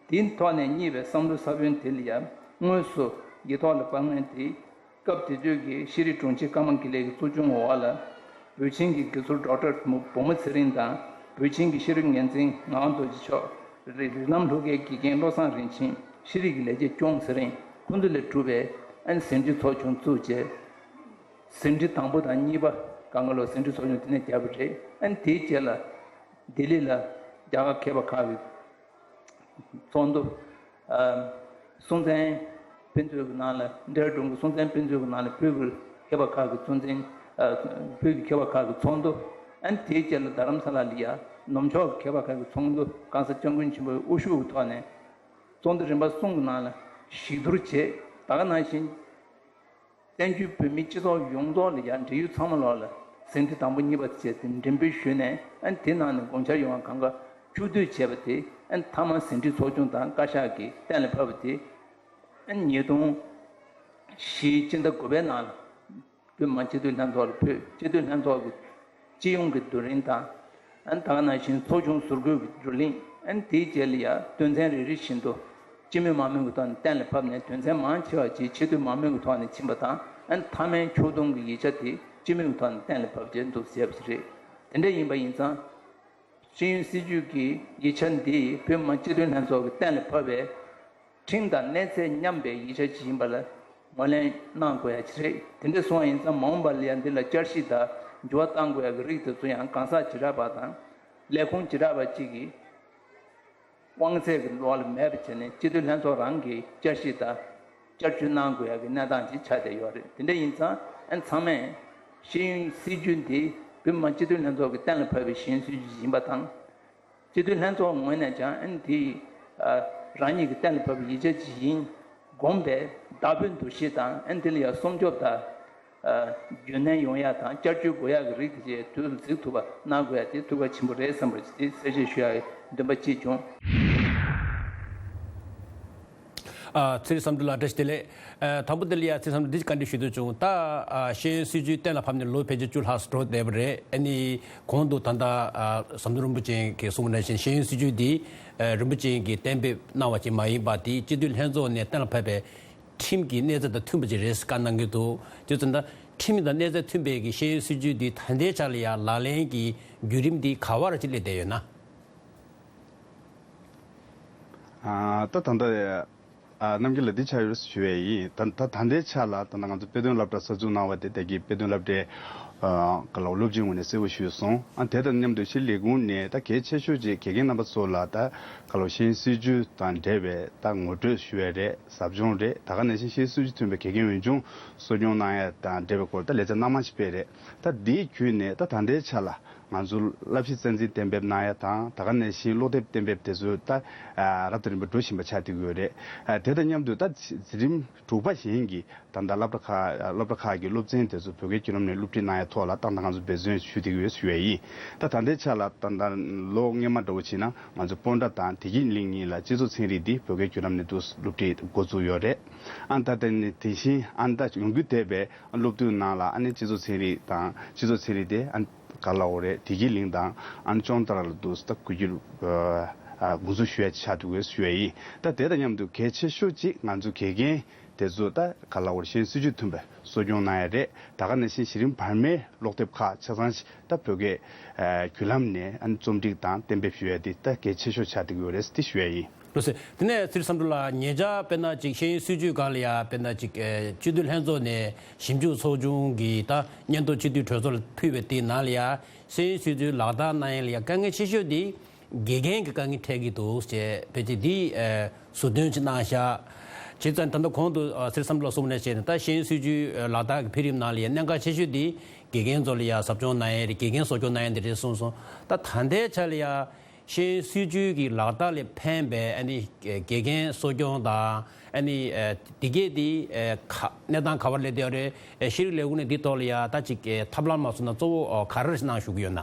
དེའི་ཐོག་ནས་རྙེད་པའི་བསམ་བློའི་ས་བོན་དེ་ལ་ཡང་དངོས་སུ་ཡིག་ཐོག་ལ་དཔག་ངེས་དེ། སྐབས་དེ་དུས་ཀྱི་ཤེས་རིག་དྲུང་ཆེ་ཀརྨ་དགེ་ལེགས་ཀྱི་གཙོ་སྐྱོང་འོག་ལ། བོད་ཆེན་གྱི་དགེ་ཟུར་ཌོག་ཊར་བུ་མོ་ཚེ་རིང་དང་། བོད་ཆེན་གྱི་ཤེས་རིག་འགན་འཛིན་ངག་དབང་རྡོ་རྗེ་མཆོག་རིགས་རིགས་ལམ་སློབ་དགེའི་དགེ་རྒན་བློ་བཟང་རིན་ཆེན། ཤེས་རིག་གི་ལས་བྱེད་སྐྱོང་ཚེ་རིང་། ཁོང་ཚོ་ལས་གྲུབ་པའི་ཨན་ཟིན་བྲིས་ཚོགས་ཆུང་བཙུགས་རྗེས། ཟིན་བྲིས་དང་པོ་དང་གཉིས་པ་གང་ག་ལོ་ཟིན་བྲིས་ཚོགས་ཆུང་དེ་ནས་བརྒྱབ་པ་རེད། ཨན་དེའི་རྗེས་ལ་ལྡི་ལི་ལ་རྒྱ་གར་མཁས་པ་ཁག་གི་ཚོགས་འདུ། ཨ་སྲོང་བཙན་དཔེ་མཛོད་ཀྱི་ནང་ལ། ཌེ་ར་ཌུན་གྱི་སྲོང་བཙན་དཔེ་མཛོད་ཀྱི་ནང་ལ་བོད་ཀྱི་མཁས་པ་ཁག་གི་གཙོ་འཛིན། ཨ་བོད་ཀྱི་མཁས་པ་ཁག་གི་ཚོགས་འདུ། ཨན་དེའི་རྗེས་ལ་རྡ་རམ་ས་ལ་ལ་ཡ་ནུབ་ཕྱོགས་ཀྱི་མཁས་པ་ཁག་གི་ཚོགས་འདུ། གང་ས་སྐྱབས་མགོན་ཆེན་པོའི་དབུ་བཞུགས་ཀྱི་ཐོག་ནས་ཚོགས་འདུ་རིམ་པ་གསུམ་གྱི་ནང་ལ་ཞིབ་བསྡུར་བྱས། ད་ག་ནང་བཞིན། བཙན་བྱོལ་བོད་མིའི་སྤྱི་ཚོགས་ཡོངས་རྫོགས་ལ་ཡང་འབྲེལ་ཡོད་ཚང་མ་ལོག་ལ་ཟིན་བྲིས་དང་པོ་གཉིས་པ་བྱས་ཏེ་འགྲེམས་སྤེལ་ཞུས་ནས། ཨ་ནི་དེ་ནང་ནས་དགོངས་འཆར་ཡོང་བ་གང་ག་ཕྱོགས་བསྡུས་བྱས་པ་དེ། ཨ་ནི་མཐའ་མ་ཟིན་བྲིས་ཚོགས་ཆུང་དང་བཀའ་ཤག་གིས་གཏན་ལ་ཕབ་པ་དེ། ཨ་ནི་ཉིས་སྟོང་བཞི་སྤྱི་ཟླ་དགུ་པའི་ནང་ལ། བོད་མི་མང་སྤྱི་འཐུས་ལྷན་ཚོགས་ལ་ཕུལ། སྤྱི་འཐུས་ལྷན་ཚོགས་ཀྱི་སྤྱི་ཡོངས་ཀྱི་བསྡུ་རིམ་དང་། ཨ་ནི་ད་ག་ནང་བཞིན་ཚོགས་ཆུང་ཟུར་བཀོད་ཀྱི་བསྡུ་ལེན། ཨ་ནི་དེའི་རྗེས་ལ་ཡང་དོན་ཚན་རེ་རེ་བཞིན་དུ་སྤྱི་མོས་མང་མོས་ཀྱི་ཐོག་ནས་གཏན་ལ་ཕབ་ནས། དོན་ཚན་མང་ཆེ་བ་ཅིག་སྤྱི་འཐུས་མང་མོས་ཀྱི་ཐོག་ནས་ཕྱིན་པ་དང་། ཨ་ནི་མཐའ་མའི་ཕྱོགས་བསྡོམས་ཀྱི་ཡིག་ཆ་དེ་སྤྱི་མོས་ཀྱི་ཐོག་ནས་གཏན་ལ་ཕབ་བྱས་འདུག་ཟེར་བ་ཞིག་རེད། དེ་འདྲ་ཡིན་པ་ཡིན་ཙང་། ཤེས་ཡོན་སྲིད་བྱུས་ཀྱི་ཡིག་ཆ་འདི་བོད་མི་མང་སྤྱི་འཐུས་ལྷན་ཚོགས་ཀྱིས་གཏན་ལ་ཕབ་པའི་ཁྲིམས་དང་གནས་ཚད་མཉམ་པའི་ཡིག་ཆ་ཅིག་ཡིན་པ་ལ་ངོས་ལེན་གནང་དགོས་ཡ་ཅིག་རེད། དེ་འདྲ་སོང་བ་ཡིན་ཙང་། མ་འོངས་པ་ལ་ཡང་འདི་ལ་བསྐྱར་ཞིབ་དང་འགྱུར་བ་གཏང་དགོས་ཡ་གི་རིགས་དེ་ཚོ་ཡང་གང་ཟག་བྱེ་བྲག་པ་དང་ལས་ཁུངས་བྱེ་བྲག་པ་གཅིག་གིས་དབང་ཚད་ཀྱི་ལོགས་ལ་མེད་པ་བྱས་ནས། སྤྱི་འཐུས་ལྷན་ཚོགས་རང་གིས་བསྐྱར་ཞིབ་དང་བསྐྱར་བཅོས་གནང་དགོས་ཡ་གི་གནས་སྟངས་ཅིག་ཆགས་བསྡད་ཡོད་རེད། དེ་འདྲ་ཡིན་ཙང་། ཨ་ནི་ཚང་མས་ཤེས་ཡོན་སྲིད་བྱུས་འདི་བོད་མི་མང་སྤྱི་འཐུས་ལྷན་ཚོགས་ཀྱིས་གཏན་ལ་ཕབ་པའི་ཤེས་ཡོན་སྲིད་བྱུས་ཡིན་པ་དང་། སྤྱི་འཐུས་ལྷན་ཚོགས་ངོས་ནས་ཀྱང་། ཨ་ནི་དེ་ཨ་རང་ཉིད་ཀྱིས་གཏན་ལ་ཕབ་པའི་ཡིག་ཆ་ཅིག་ཡིན་དགོངས་པའི་བདག་པོའི་འདུ་ཤེས་དང་། ཨ་ནི་དེ་ལ་ཡང་སྲུང་སྐྱོབ་དང་། ཨ་རྒྱུན་གནས་ཡོང་ཡ་དང་བསྐྱར་བཅོས་དགོས་ཡ་གི་རིགས་དེ་བཅས་དུས་ལ་གཟིགས་ཐུབ་པ་གནང་དགོས་ཡ་དེ་ཐུགས་གལ་ཆེན་པོ་རེད་བསམ་པ་ཅིག་དེ་གསལ་བཤད་ཞུ་ཡ་འདུན་པ་སྐྱེས་བྱུང་། ཨ་ཚེ་རིང་བསམ་གྲུབ་ལགས་བཀྲ་ཤིས་བདེ་ལེགས། ཨ་དང་པོ་དེ་ལ་ཡ་ཚེ་རིང་བསམ་གྲུབ་འདི་བཀའ་འདྲི་ཞུ་འདོད་བྱུང་། ད་ཨ་ཤེས་ཡོན་སྲིད་བྱུས་གཏན་ལ་ཕབ་ནས་ལོ་ཕལ་ཆེར་བཅུ་ལྷག་འགྲོ་བསྡད་པ་རེད། ཨ་ནི་གོང་དུ་ད་ལྟ་ཨ་ཟམ་གདོང་རིན་པོ་ཆེ་གིས་གསུངས་པ་ནང་བཞིན། ཤེས་ཡོན་སྲིད་བྱུས་འདི་ཨ་རིན་པོ་ཆེ་གིས་གཏན་འབེབས་གནང་བ་ཅིག་མ་ཡིན་པ་དེ། སྤྱི་འཐུས་ལྷན་ཚོགས་ནས་གཏན་ལ་ཕབ་པའི་ཁྲིམས་ཀྱི་གནས་ཚད་དང་མཐུན་པ་ཅིག་རེད་བཀའ་གནང་གི་འདུག། བྱས་ཙང་ད་ཁྲིམས་དང་གནས་ཚད་མཐུན་པའི་གི་ཤེས་ཡོན་སྲིད་བྱུས་འདི་ད་ལྟའི་ཆ་ལ་ཡ་ལག་ལེན་གྱི་བརྒྱུད་རིམ་འདི་ག་བ་ར་ཅིག་སླེབས་བསྡད་ཡོད་ན། ཨ་ད་ད་ལྟ་ཨ་རྣམ་རྒྱལ་ལགས་འདི་ཆགས་ཡོད་ཞུ་བ་ཡིན། ད་ད་ད་ལྟའི་ཆ་ལ་ད་ལྟ་ང་ཚོ་དཔེ་སྟོན་སློབ་གྲྭ་གསར་འཛུགས་གནང་བ་དེ། ད་གི་དཔེ་སྟོན་སློབ་གྲྭའི་ཨ་ག་ལ་སློབ་སྤྱིའི་ངོས་ནས་གསལ་པོ་ཞུས་སོང་། ཨ་དེ་དང་མཉམ་དུ་ཕྱིའི་ལས་ཁུངས་ནས་ད་གལ་ཆེ་ཤོས་ཅིག་དགེ་རྒན་རྣམ་པ་ཚོ་ལ་ད་ག་ལ་ཤེས་ཡོན་སྲིད་བྱུས་དང་འབྲེལ་བའི་ད་ངོ་སྤྲོད་ཞུ་བ་རེད། ཟབ་སྦྱོང་རེད། ད་ག་ནང་བཞིན་ཤེས་ཡོན་སྲིད་བྱུས་མཐུན་པའི་དགེ་རྒན་འོས་སྦྱོང་གསོ་སྐྱོང་གནང་ཡ་དང་འབྲེལ་བའི་སྐོར་ད་ལས་བྱ་སྣ་མང་ཞིག་སྤེལ་རེད། ད་འདིའི་བརྒྱུད་ནས་ད་ད་ལྟའི་ཆ་ལ་ང་ཚོ་བསླབ་གཞི་རྩ་འཛིན་གཏན་འབེབས་གནང་ཡ་དང་། ད་ག་ནང་བཞིན་སློབ་དེབ་གཏན་འབེབས་དེ་ཚོ་ད་ཨ་རབ་དང་རིམ་པ་འགྲོ་བཞིན་པ་ཆགས་བསྡད་ཀྱི་ཡོད་རེད། ཨ་དེ་དང་མཉམ་དུ་ད་འཛིན་རིམ་དྲུག་པ་གཞན་གྱི་ད་ལྟ་སློབ་གྲྭ་ཁག་སློབ་གྲྭ་ཁག་གི་སློབ་ཚན་དེ་ཚོ་བོད་སྐད་བརྒྱུད་ལམ་ནས་སློབ་ཁྲིད་གནང་ཡ་ཐོག་ལ་ཏག་ཏག་ང་ཚོ་འབད་བརྩོན་ཞུ་བསྡད་ཀྱི་ཡོད་ཞུ་ཡ་ཡིན། ད་ད་ལྟའི་ཆ་ལ་ད་ལྟ་ལོ་སྔོན་མ་འདྲ་བོ་བྱས་ན་ང་ཚོ་སྤོན་ཊ་དང་བདེ་སྐྱིད་གླིང་གཉིས་ལ་སྤྱི་ཚོགས་ཚན་རིག་འདི་བོད་སྐད་བརྒྱུད་ལམ་ནས་འདུག་སློབ་ཁྲིད་འགོ་བཙུགས་ཡོད་རེད། ཨ་ད་དེ་ནི་དེ་བཞིན་ཨ་ད་ཡོང་རྒྱུ་བསྡད་པའི་སློབ་དུས་ནང་ལ་ཨ་ནི་སྤྱི་ཚོགས་ཚན་རིག་དང་སྤྱི་ཚོགས་ཚན་རིག་དེ་ཨ་ག་ལ་འོ་རེད། བདེ་སྐྱིད་གླིང་དང་ཨ་ནི་ཅོང་ཏ་ར་ལ་འདུག་ད་གོ་རྒྱུ་འགོ་འཛུགས་ཞུ་ཡ་ཆགས་འདུག་ཞུ་ཡ་ཡིན། ད་དེ་དང་མཉམ་དུ་གལ་ཆེ་ཤོས་གཅིག་ང་ཚོ་དགེ་རྒན་དེ་ཚོ་ད་ག་ལ་འོ་རེད། ཤེས་ཡོན་སྲིད་བྱུས་མཐུན་པའི་གསོ་སྐྱོང་གནང་ཡ་རེད། ད་ག་ནང་བཞིན་གཞི་རིམ་བར་མའི་ཀློག་དེབ་ཁག་ཆ་ཚང་ཞིག་ད་བོད་སྐད་བརྒྱུད་ལམ་ནས་ཨ་ནི་རྩོམ་སྒྲིག་དང་གཏན་འབེབས་ཞུ་ཡ་དེ་ད་གལ་ཆེ་ཤོས་ཆགས་བསྡད་ཀྱི་ཡོད་རེད་དེ་ཞུ་ཡ་ཡིན། ལགས་སོ། དེ་ནས་ཚེ་རིང་བསམ་གྲུབ་ལགས། ཉེ་ཆར་དཔེར་ན་ཅིག་ཤེས་ཡོན་སྲིད་བྱུས་སྒང་ལ་ཡ་དཔེར་ན་ཅིག་ཨེ་སྤྱི་འཐུས་ལྷན་ཚོགས་ནས་ཞིབ་འཇུག་ཚོགས་ཆུང་གི་ད་སྙན་ཐོ་སྤྱི་འཐུས་གྲོས་ཚོགས་ལ་ཕུལ་བའི་དེའི་ནང་ལ་ཡ་ཤེས་ཡོན་སྲིད་བྱུས་ལག་བསྟར་གནང་ཡ་ལ་ཡ་དཀའ་ངལ་ཆེ་ཤོས་དེ་དགེ་རྒན་གྱི་དཀའ་ངལ་འཕྲད་ཀྱི་འདུག་ཅེས་ཕལ་ཆེར་འདི་ཨེ་ཟུར་འདོན་ཅིག་གནང་ཤག། བྱས་ཙང་ད་ལྟ་གོང་དུ་ཨ་ཚེ་རིང་བསམ་གྲུབ་ལགས་གསུངས་པ་ནང་བཞིན་ད་ཤེས་ཡོན་སྲིད་བྱུས་ཨེ་ལག་བསྟར་གྱི་འཕེལ་རིམ་ནང་ལ་ཡ་གནད་འགག་ཆེ་ཤོས་དེ་དགེ་རྒན་ཚོ་ལ་ཡ་ཟབ་སྦྱོང་གནང་ཡ་རེད། དགེ་རྒན་གསོ་སྐྱོང་གནང་ཡ་འདི་རེད་གསུངས་སོང་། ད་ད་ལྟའི་ཆ་ལ་ཡ་ཤེས་ཡོན་སྲིད་བྱུས་ཀྱི་ལག་བསྟར་ལས་ཕན་པའི་ཨ་ནི་དགེ་རྒན་གསོ་སྐྱོང་དང་ཨ་ནི་ཨ་དེ་གས་དེ་ཨ་ག་གནས་སྟངས་ག་པར་སླེབས་བསྡད་ཡོད་རེད། ཨ་ཤེས་རིག་ལས་ཁུངས་ནས་འདི་ཐོག་ལ་ཡ་ད་ཅིག་ཨ་ཐབས་ལམ་མ་བཟོས་ན་གཙོ་བོ་ཨ་ག་རེ་གནང་ཞུ་གི་ཡོད་ན།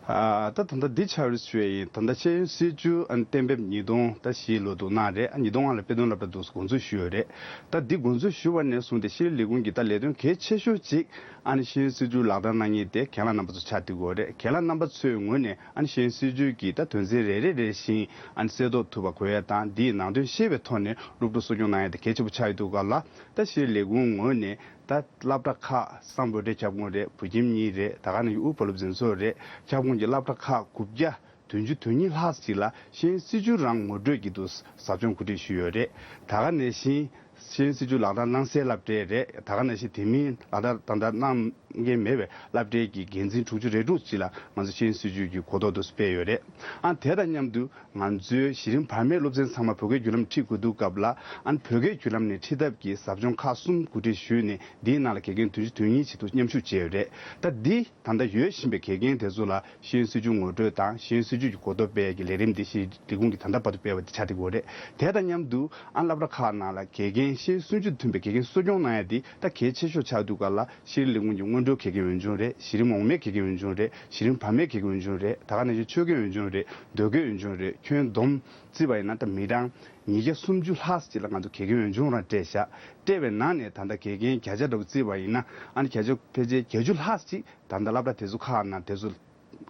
ཨ་ད་ད་ལྟ་འདི་ཆགས་རེད་ཞུ་ཡ་ཡིན། ད་ལྟ་ཤེས་ཡོན་སྲིད་བྱུས་ཨ་ནི་གཏན་འབེབས་ཉིས་སྟོང་ད་བཞི་ལོ་འདུག་གནང་རེད། ཨ་ཉིས་སྟོང་ལྔ་ལ་དཔེ་སྟོན་སློབ་གྲྭ་འདུག་འགོ་འཛུགས་ཞུས་ཡོད་རེད། ད་འདི་འགོ་འཛུགས་ཞུས་པ་ནས་བཟུང་སྟེ་ཤེས་རིག་ལས་ཁུངས་ཀྱི་ད་ལས་དོན་གལ་ཆེ་ཤོས་གཅིག་ཨ་ནི་ཤེས་ཡོན་སྲིད་བྱུས་ལག་བསྟར་གནང་མཁན་དེ་རྒན་ལགས་རྣམ་པ་ཚོ་ཆགས་བསྡད་ཡོད་རེད། རྒན་ལགས་རྣམ་པ་ཚོའི་ངོས་ནས་ཨ་ནི་ཤེས་ཡོན་སྲིད་བྱུས་ཀྱི་ད་དོན་ཚན་རེ་རེ་རེ་བཞིན་ཨ་ནི་གསལ་རྟོགས་ཐུབ་པ་དགོས་ཡ་དང་། འདིའི་ནང་དོན་ཤེས་པའི་ཐོག་ནས་སློབ་ཕྲུག་གསོ་སྐྱོང་གནང་ཡ་དེ་གལ་ཆེན་པོ་ཆགས་ཡོད་འདུག་ག་ལ། ད་ཤེས་རིག་ལས་ཁུངས་ངོས་ནས་ད་སློབ་གྲྭ་ཁག་སམ་བྷོ་ཊའི་ཁྱབ་ཁོངས་རེད། བུ་ཁྱིམ་གཉིས་རེད། ད་ག་ནང་བཞིན་དབུས་བོད་སློབ་འཛིན་ཚོགས་རེད། ཁྱབ་ཁོངས་ཀྱི་སློབ་གྲྭ་ཁག་དགུ་བརྒྱ་བདུན་ཅུ་དོན་གཉིས་ལྷག་ཅིག་ལ་ཤེས་ཡོན་སྲིད་བྱུས་རང་ངོ་སྤྲོད་ཀྱི་འདུག་ཟབ་སྦྱོང་གོ་སྒྲིག་ཞུས་ཡོད་རེད། ད་ག་ནང་བཞིན་ཤེས་ཡོན་སྲིད་བྱུས་ལག་བསྟར་གནང་སའི་སློབ་གྲྭ་རེད། ད་ག་ནང་བཞིན་དེ་མིན་ལག་བསྟར་ད་ལྟ་གནང་མཁན་མེད་པའི་སློབ་གྲྭའི་གི་འགན་འཛིན་དྲུག་ཅུ་རེ་དྲུག་ཅིག་ལ་ང་ཚོ་ཤེས་ཡོན་སྲིད་བྱུས་ཀྱི་གོ་རྟོགས་དེ་ཚོ་སྤེལ་ཡོད་རེད། ཨ་དེ་དང་མཉམ་དུ་ང་ཚོའི་གཞི་རིམ་བར་མའི་སློབ་ཚན་ཚང་མ་བོད་སྐད་བརྒྱུད་ལམ་ཁྲིད་དགོས་འདུག་སྐབས་ལ་ཨ་ནི་བོད་སྐད་བརྒྱུད་ལམ་ནས་ཁྲིད་ཐབས་ཀྱི་ཟབ་སྦྱོང་ཁག་གསུམ་གོ་སྒྲིག་ཞུས་ནས་འདིའི་ནང་ལ་དགེ་རྒན་བདུན་ཅུ་དོན་གཉིས་བྱེད་དུ་མཉམ་ཞུགས་བྱས་ཡོད་རེད། ད་འདི་ད་ལྟ་ཡོད་བཞིན་པའི་དགེ་རྒན་དེ་ཚོ་ལ་ཤེས་ཡོན་སྲིད་བྱུས་ངོ་སྤྲོད་དང་ཤེས་ཡོན་སྲིད་བྱུས་ཀྱི་གོ་རྟོགས་སྤེལ་ཡས་ཀྱི་ལས་རིམ་འདི་ཤེས་རིག་ལས་ཁུངས་ཀྱིས་ད་ལྟ་བར་དུ་སྤེལ་བ་འདི་ཆགས་བསྡད་ཡོད་རེད། དེ་དང་མཉམ་དུ་ཨ་སློབ་གྲྭ་ཁག་ནང་ལ་དགེ་རྒན་ཤེས་ཡོན་སྲིད་བྱུས་མཐུན་པའི་དགེ་རྒན་གསོ་སྐྱོང་གནང་ཡ་འདི་ད་གལ་ཆེ་ཤོས་ཆགས་འདུག་ག་ལ། ཤེས་རིག་ལས་ཁུངས་ཀྱི་སྔོན་ འགྲོ་དགེ་རྒན་འོས་སྦྱོང་རེད། གཞི་རིམ་འོག་མའི་དགེ་རྒན་འོས་སྦྱོང་རེད། གཞི་རིམ་བར་མའི་དགེ་རྒན་འོས་སྦྱོང་རེད། ད་ག་ནང་བཞིན་ཆོས་དགེ་འོས་སྦྱོང་རེད། མདོ་དགེ་འོས་སྦྱོང་རེད། ཁྱོན་བསྡོམས་བརྩིས་པ་ཡིན་ན་ད་མི་གྲངས་ཉིས་བརྒྱ་སུམ་ཅུ་ལྷག་ཅིག་ལ་ང་ཚོ་དགེ་རྒན་འོས་སྦྱོང་རང་སྤྲད་བཞག་སྤྲད་པའི་ནང་ནས་ད་ལྟ་དགེ་རྒན་བརྒྱ་ཆ་འདྲ་པོ་བརྩིས་པ་ཡིན་ན་ཨ་ནི་བརྒྱ་ཆ་ཕལ་ཆེར་བརྒྱད་ཅུ་ལྷག་ཅིག་ད་ལྟ་སློབ་གྲྭ་དེ་ཚོ་ཁག་ནང་དེ་ཚོ་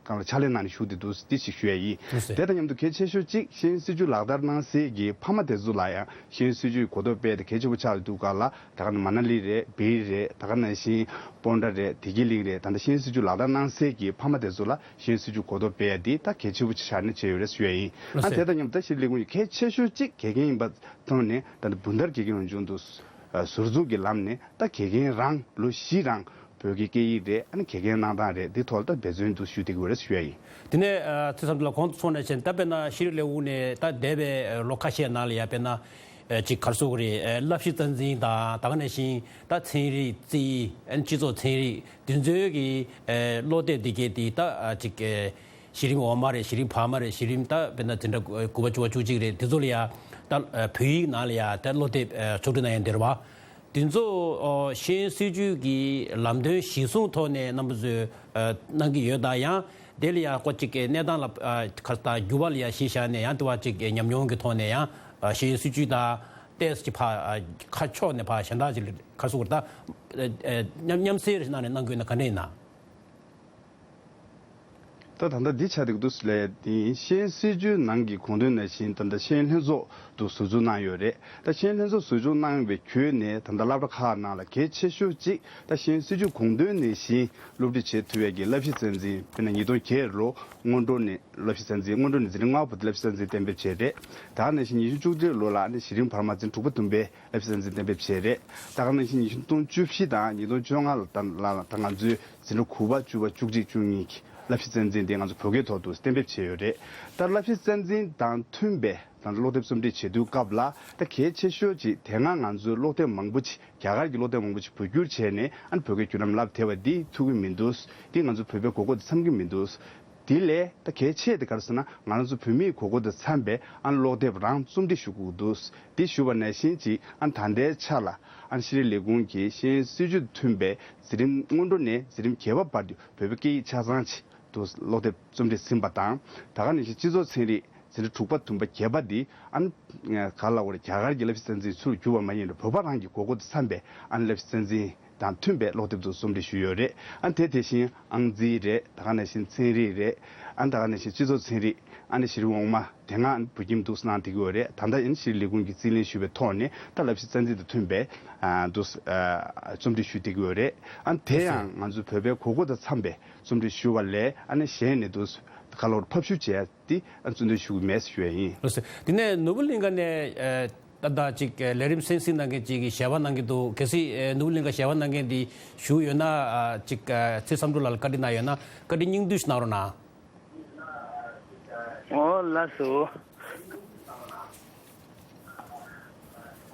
སྒང་ལ་ཕྱག་ལས་གནང་ནས་བཞུགས་བསྡད་འདུག་འདི་ཞིག་ཞུ་ཡ་ཡིན། ལགས་སོ། དེ་དང་མཉམ་དུ་གལ་ཆེ་ཤོས་གཅིག་ཤེས་ཡོན་སྲིད་བྱུས་ལག་བསྟར་གནང་སའི་གི་ཕ་མ་དེ་ཚོ་ལ་ཡང་ཤེས་ཡོན་སྲིད་བྱུས་གོ་རྟོགས་སྤེལ་ཏེ་གལ་ཆེ་པོ་ཆགས་འདུག་ག་ལ། ད་ག་ནས་མ་ན་ལི་རེད། བིར་རེད། ད་ག་ནང་བཞིན་སྤོན་ཊ་རེད། བདེ་སྐྱིད་གླིང་རེད། ད་ལྟ་ཤེས་ཡོན་སྲིད་བྱུས་ལག་བསྟར་གནང་སའི་གི་ཕ་མ་དེ་ཚོ་ལ་ཤེས་ཡོན་སྲིད་བྱུས་གོ་རྟོགས་སྤེལ་ཡ་འདི་ད་གལ་ཆེ་པོ་ཆགས་ནས་བྱས་ཡོད་རེད་ཞུ་ཡ་ཡིན། ལགས་ཨ་སོ། དེ་དང་མཉམ་དུ་ད་ཤེས་ཡོན་སྲིད་བྱུས་གལ་ཆེ་ཤོས་གཅིག་དགེ་རྒན་ཡིན་པ་མཐོང་ནས་ད་ལྟ་འབུམ་ཐར་དགེ་རྒན་འོས་སྦྱོང་དུ་ཟུར་འཛུགས་ཀྱི་ལམ་ནས་ད་དགེ་རྒན་རང་ལོ་བཞི་རང་བོད་ཀྱི་སྐད་ཡིག་རེད། ཨ་ནི་དགེ་རྒན་གནང་སྟངས་རེད། འདི་ཐོག་ལ་ད་འབད་བརྩོན་དུ་ཞུ་བསྡད་ཀྱི་ཡོད་རེད་ཞུ་ཡ་ཡིན། དེ་ནས་ཨ་ཚེ་བསམ་གྲུབ་ལགས་གོང་དུ་སོང་ནས་བྱས་ད་དཔེར་ན་ཤེས་རིག་ལས་ཁུངས་ནས་ད་འདས་པའི་ལོ་ཁ་ཤས་ནང་ལ་ཡ་དཔེར་ན་ཨ་ཅིག་ག་རེ་ཟེར་དགོས་རེད། ཨ་བསླབ་གཞི་རྩ་འཛིན་དང་ད་ག་ནང་བཞིན་ད་ཚན་རིག་རྩིས་ཨ་ནི་སྤྱི་ཚོགས་ཚན་རིག་དེ་ཚོའི་གི་ཨ་སློབ་དེབ་འདི་གས་དེ་ད་ཨ་ཅིག་ཨ་གཞི་རིམ་འོག་མ་རེད། གཞི་རིམ་བར་མ་རེད། གཞི་རིམ་ད་དཔེར་ན་འཛིན་གྲྭ་དགུ་པ་བཅུ་པ་བཅུ་གཅིག་རེད། དེ་ཚོ་ལ་ཡ་ད་ཨ་བོད་ཡིག་ནང་ལ་ཡ་ད་སློབ་དེབ་ཨ་ཕྱོགས་སྒྲིག་གནང་ཡ་འདི་རེད་བ། དེ་ཚོ་ཨོ་ཤེས་ཡོན་སྲིད་བྱུས་ཀྱི་ལམ་སྟོན་གཞིར་བཟུང་ཐོག་ནས་རྣམ་པ་ཚོས་ཨ་གནང་གི་ཡོད་ད། ཡང་དེ་ལ་ཡང་ཁོ་གཅིག་གི་གནས་སྟངས་ལ་ཨ་ག་རེ་ད་འགྱུར་བ་ལ་ཡང་གཞི་བཞག་ནས་ཡང་དེ་བ་གཅིག་གི་ཉམས་མྱོང་གི་ཐོག་ནས་ཡང་ཨ་ཤེས་ཡོན་སྲིད་བྱུས་དང་ཏོག་ཙམ་ཅིག་ཕར་ཨ་ཁ་ཕྱོགས་ནས་ཕར་གཞན་དག་ཅིག་ལ་ག་རེ་ཟེར་དགོས་རེད། ད་ཨ་ཨ་མཉམ་མཉམ་བསྲེས་རེ་གནང་ནས་གནང་དགོས་ན་ག་འདྲ་ཡིན་ན། ད་ད་ལྟ་འདི་ཆགས་བསྡད་ཀྱི་འདུག་ཟེར་ལབ་ཡ་དེ་ཡིན། ཤེས་ཡོན་སྲིད་བྱུས་ནང་གི་དགོངས་དོན་ནང་བཞིན་ད་ལྟ་ཤེས་ཡོན་ལྷན་ཚོགས་དུ་ཟུར་འཛུགས་གནང་ཡོད་རེད། ད་ཤེས་ཡོན་ལྷན་ཚོགས་ཟུར་འཛུགས་གནང་བའི་བརྒྱུད་ནས་ད་ལྟ་སློབ་གྲྭ་ཁག་ནང་ལ་གལ་ཆེ་ཤོས་གཅིག་ད་ཤེས་ཡོན་སྲིད་བྱུས་དགོངས་དོན་ནང་བཞིན་སློབ་ཁྲིད་བྱེད་ཐུབ་ཡ་གི་བསླབ་གཞི་རྩ་འཛིན་དཔེར་ན་ཉིས་སྟོང་བརྒྱད་ལོ་སྔོན་འགྲོ་ནས་བསླབ་གཞི་རྩ་འཛིན་སྔོན་འགྲོ་ནས་འཛིན་རིམ་ལྔ་པ་བར་དུ་བསླབ་གཞི་རྩ་འཛིན་གཏན་འབེབས་བྱས་རེད། ད་ག་ནང་བཞིན་ཉི་ཤུ་བཅུ་གཅིག་ལོ་ལ་ནི་གཞི་རིམ་བར་མ་འཛིན་དྲུག་པ་བདུན་པའི་བསླབ་གཞི་རྩ་འཛིན་གཏན་འབེབས་བྱས་རེད། ད་ག་ནང་བཞིན་ཉི་ཤུ་སྟོང་བཅུ་བཞི་དང་ཉིས་སྟོང་བཅོ་ལྔ་ལ་ད་ལ་ལ་ད་ང་ཚོའི་འཛིན་གྲྭ་དགུ་པ་བཅུ་པ་བཅུ་གཅིག་བཅུ་གཉིས་ཀྱི་བསླབ་གཞི་རྩ་འཛིན་དེ་ང་ཚོ་བོད་སྐད་ཐོག་ཏུ་གཏན་འབེབས་བྱས་ཡོད་རེད། ད་བསླབ་གཞི་རྩ་འཛིན་དང་མཐུན་པའི་ད་སློབ་དེབ་རྩོམ་སྒྲིག་བྱེད་དུས་སྐབས་ལ་ད་གལ་ཆེ་ཤོས་ཀྱི་དེ་སྔ་ང་ཚོའི་སློབ་དེབ་མང་པོ་ཅིག་རྒྱ་གར་གྱི་སློབ་དེབ་མང་པོ་ཅིག་བོད་བསྒྱུར་བྱས་ནས་ཨ་ནི་བོད་སྐད་བརྒྱུད་ལམ་བསླབ་བསྡད་པ་འདི་ཐུབ་ཀྱི་མི་འདུག་འདི་ང་ཚོ་བོད་པའི་དགོས་མཁོ་དེ་འཚམ་གྱི་མི་འདུག་དེ་ལས་ད་གལ་ཆེ་དེ་ག་རེ་ཟེར་ན་ང་རང་ཚོ་བོད་མིའི་དགོས་མཁོ་དང་འཚམ་པའི་ཨ་ནི་སློབ་དེབ་རང་རྩོམ་སྒྲིག་ཞུ་དགོས་འདུག་འདི་ཞུ་བ་ནང་བཞིན་གྱི་ཨ་ནི་ད་ལྟའི་ཆ་ལ་ཨ་ནི་ཤེས་རིག་ལས་ཁུངས་ཀྱི་ཤེས་ཡོན་སྲིད་བྱུས་མཐུན་པའི་འཛིན་རིམ་སྔོན་འགྲོ་ནས་འཛིན་རིམ་བརྒྱད་པ་བར་དུ་བོད་པའི་སྐད་ཡིག་ཆ་ཚང་ཅིག་ཏུ་སློབ་དེབ་རྩོམ་སྒྲིག་ཟིན་པ་དང་། ད་ག་ནང་བཞིན་སྤྱི་ཚོགས་ཚན་རིག་འཛིན་གྲྭ་དྲུག་པ་བདུན་པ་བརྒྱད་པ་འདི་ཨ་ནི་ག་ལ་འོ་རེད་རྒྱ་གར་གྱི་བསླབ་གཞི་རྩ་འཛིན་ཚུར་བསྒྱུར་བ་མ་ཡིན་པར་བོད་པ་རང་གི་དགོས་མཁོ་དང་འཚམ་པའི་ཨ་ནི་བསླབ་གཞི་རྩ་འཛིན་དང་མཐུན་པའི་སློབ་དེབ་ཚོ་རྩོམ་སྒྲིག་ཞུས་ཡོད་རེད། ཨ་ནི་དེ་དེ་བཞིན་ཨང་རྩིས་རེད། ད་ག་ནང་བཞིན་ཚན་རིག་རེད། ཨ་ནི་ད་ག་ནང་བཞིན་སྤྱི་ཚོགས་ཚན་རིག་ཨ་ནི་གཞི་རིམ་འོག་མ་དེ་སྔ་བོད་ཁྱིམ་འདུག་གནང་བསྡད་ཀྱི་ཡོད་རེད། ད་ལྟ་ཡང་ཤེས་རིག་ལས་ཁུངས་ཀྱི་རྩིས་ལེན་ཞུས་པའི་ཐོག་ནས་ད་བསླབ་གཞི་རྩ་འཛིན་དང་མཐུན་པའི་ཨ་འདུག་ཨ་རྩོམ་སྒྲིག་ཞུས་བསྡད་ཀྱི་ཡོད་རེད། ཨ་ནི་དེ་ཡང་ང་ཚོ་བོད་པའི་དགོས་མཁོ་དང་འཚམ་པའི་རྩོམ་སྒྲིག་ཞུ་བ་ལས་ཨ་ནི་གཞན་ནས་འདུག་ག་ལ་ཕབ་བཤུ་བྱས་ཏེ་ཨ་ནི་རྩོམ་སྒྲིག་ཞུ་གི་མེད་ཞུ་ཡ་ཡིན། ལགས་སོ། དེ་ནས་ནོར་བུ་གླིང་ག་ནས་ཨ་ད་ལྟ་ཅིག་ལས་རིམ་གསན་གཟིགས་གནང་མཁན་ཅིག་གིས་ཞལ་པར་གནང་གི་འདུག་གལ་སྲིད་ཨ་ནོར་བུ་གླིང་ག་ཞལ་པར་གནང་མཁན་འདི་བཞུགས་ཡོད་ན་ཨ་ཅིག་ཨ་ཚེ་བསམ་གྲུབ་ལགས་ལ་བཀའ་འདྲི་གནང་ཡོད་ན་བཀའ་འདྲི་སྙིང་བསྡུས་ཤིག་གནང་རོགས་གནང་། འོ་ལགས་སོ།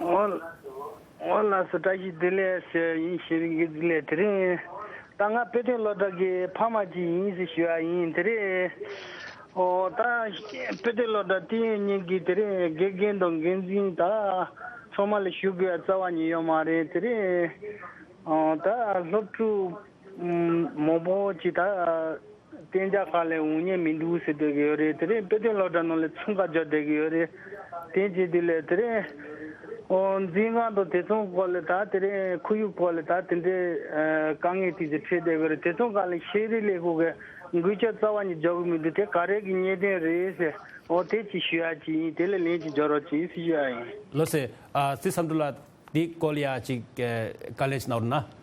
འོ་འོ་ལགས་སོ། བཀྲ་ཤིས་བདེ་ལེགས་ཟེར་ཡིན་ཞེས་པའི་འགན་འཛིན་ལས་དེ་རིང་ད་ང་དཔེ་སྟོན་སློབ་གྲྭ་གི་ཕ་མ་ཅིག་ཡིན་ཟེར་ཞུ་བ་ཡིན། དེ་རིང་འོ་ད་དཔེ་སྟོན་སློབ་གྲྭ་དེ་ཉིད་ཀྱི་དེ་རིང་དགེ་རྒན་དང་འགན་འཛིན་ད་ཚང་མ་ལ་ཞུ་དགོས་རྩ་བ་ཉིད་ཡོད་མ་རེད། དེ་རིང་འོ་ད་སློབ་ཕྲུག་མང་པོ་ཅིག་ད། གཏན་འཇགས་ཁ་ལས་འོང་མཁན་མི་འདུག་ཟེར་བསྡད་ཀྱི་ཡོད་རེད། དེ་རིང་དཔེ་སྟོན་སློབ་གྲྭ་ནང་ལ་ཚོང་ཁང་རྒྱག་བསྡད་ཀྱི་ཡོད་རེད། དེ་བྱས་དུས་ལས་དེ་རིང་ཨོ་འཛིན་དབང་དང་དེ་ཚོའི་སྐོར་ལ་ད་དེ་རིང་ཁོར་ཡུག་སྐོར་ལ་ད་དེ་འདྲའི་ཨ་དཀའ་ངལ་དེ་ཚོ་འཕྲད་བསྡད་ཀྱི་རེད། དེ་ཚོའི་སྒང་ལ་ཤེས་རིག་ལས་ཁུངས་ཀྱི་འགུལ་སྐྱོད་རྩ་བ་ཉིད་རྒྱག་གི་མི་འདུག་དེ་ག་རེ་གི་གནད་དོན་རེད་ཟེར་ཨོ་དེ་ཅིག་ཞུ་ཡ་ཅིག་ཡིན། དེ་ལ་ལན་ཅིག་རྒྱག་རོགས་གྱིས་ཟེར་ཞུ་ཡ་ཡིན། ལགས་སེ། ཨ་ཚེ་བསམ་གྲུབ་ལགས་འདི་སྐོར་ལ་ཡ་ཅིག་ཨ་བཀའ་ལན་ཅིག་གནང་རོགས་གནང་།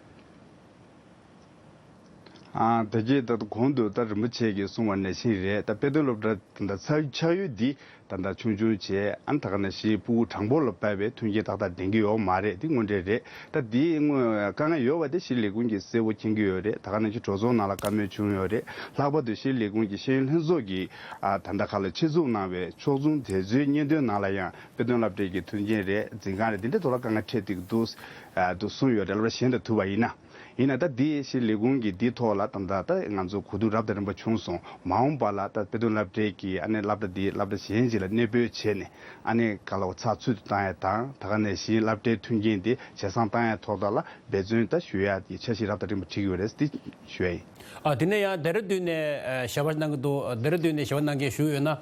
ཨ་ད་གིན་ད་གོང་དུ་ད་རིན་པོ་ཆེ་གིས་གསུངས་པ་ནང་བཞིན་རེད། ད་དཔེ་སྟོན་སློབ་གྲྭ་ད་ལྟ་ཆགས་ཆགས་ཡུལ་འདི་ད་ལྟ་ཆུང་ཆུང་བྱས་ཨ་ད་ག་ནང་བཞིན་ཕྲུ་གུ་གྲངས་འབོར་ལ་དཔག་པའི་མཐུན་རྐྱེན་ཏག་ཏག་ལྡན་གྱི་ཡོད་མ་རེད། འདི་དངོས་འབྲེལ་རེད། ད་འདིའི་དངོས་དཀའ་ངལ་ཡོད་པ་དེ་ཤེས་རིག་ལས་ཁུངས་ཀྱིས་གསལ་པོ་མཁྱེན་གྱི་ཡོད་རེད། ད་ག་ནང་བཞིན་གྲོས་ཚོགས་ནང་ལ་བཀའ་མོལ་བྱུང་ཡོད་རེད། ལྷག་པར་དུ་ཤེས་རིག་ལས་ཁུངས་ཀྱི་ཤེས་ཡོན་ལྷན་ཚོགས་ཀྱིས་ཨ་ད་ལྟ་ཁ་ལ་ཆེད་འཛུགས་གནང་བའི་ཕྱོགས་མཚུངས་དེ་ཚོའི་སྙན་ཐོའི་ནང་ལ་ཡང་དཔེ་སྟོན་སློབ་གྲྭའི་གི་མཐུན་རྐྱེན་རེད། འཛིན་ཁང་རེད། འདི་འདྲའི་ཐོག་ལ་དཀའ་ངལ་འཕྲད་བསྡད་ཀྱི་འདུག་ཨ་འདུག་གསུངས་ཡོད་རེད། སློབ་གྲྭ་གཞན་དང་བསྡུར་བ་ཡིན་ན། ཡིན་ན་ད་འདི་ཤེས་ལས་ཁུངས་ཀྱི་འདིའི་ཐོག་ལ་ད་ལྟ་ད་ང་ཚོ་གོ་བསྡུར་རབ་དང་རིམ་པ་བྱུང་སོང་། མ་འོངས་པ་ལ་ད་དཔེ་སྟོན་སློབ་གྲྭའི་གི་ཨ་ནི་སློབ་གྲྭ་འདི་སློབ་གྲྭ་གཞན་ཞིག་ལ་གནས་སྤོས་བྱས་ནས་ཨ་ནི་ག་ལ་བ་ཚགས་ཚུད་དུ་བཏང་ཡ་དང་། ད་ག་ནང་བཞིན་སློབ་གྲྭའི་མཐུན་རྐྱེན་དེ་ཇེ་བཟང་བཏང་ཡ་ཐོག་ད་ལ་འབད་བརྩོན་ད་ཞུ་ཡ་གི་འཆར་གཞི་རབ་དང་རིམ་པ་བྲིས་ཡོད་རེད། འདི་ཞུ་ཡ་ཡིན། ཨ་དེ་ནས་ཡང་ལྡེ་ར་ལྡུན་ནས་ཨ་ཞལ་པར་གནང་གི་འདུག་ལྡེ་ར་ལྡུན་ནས་ཞལ་པར་གནང་མཁན་ཞུ་ཡོད་ན་ཨ་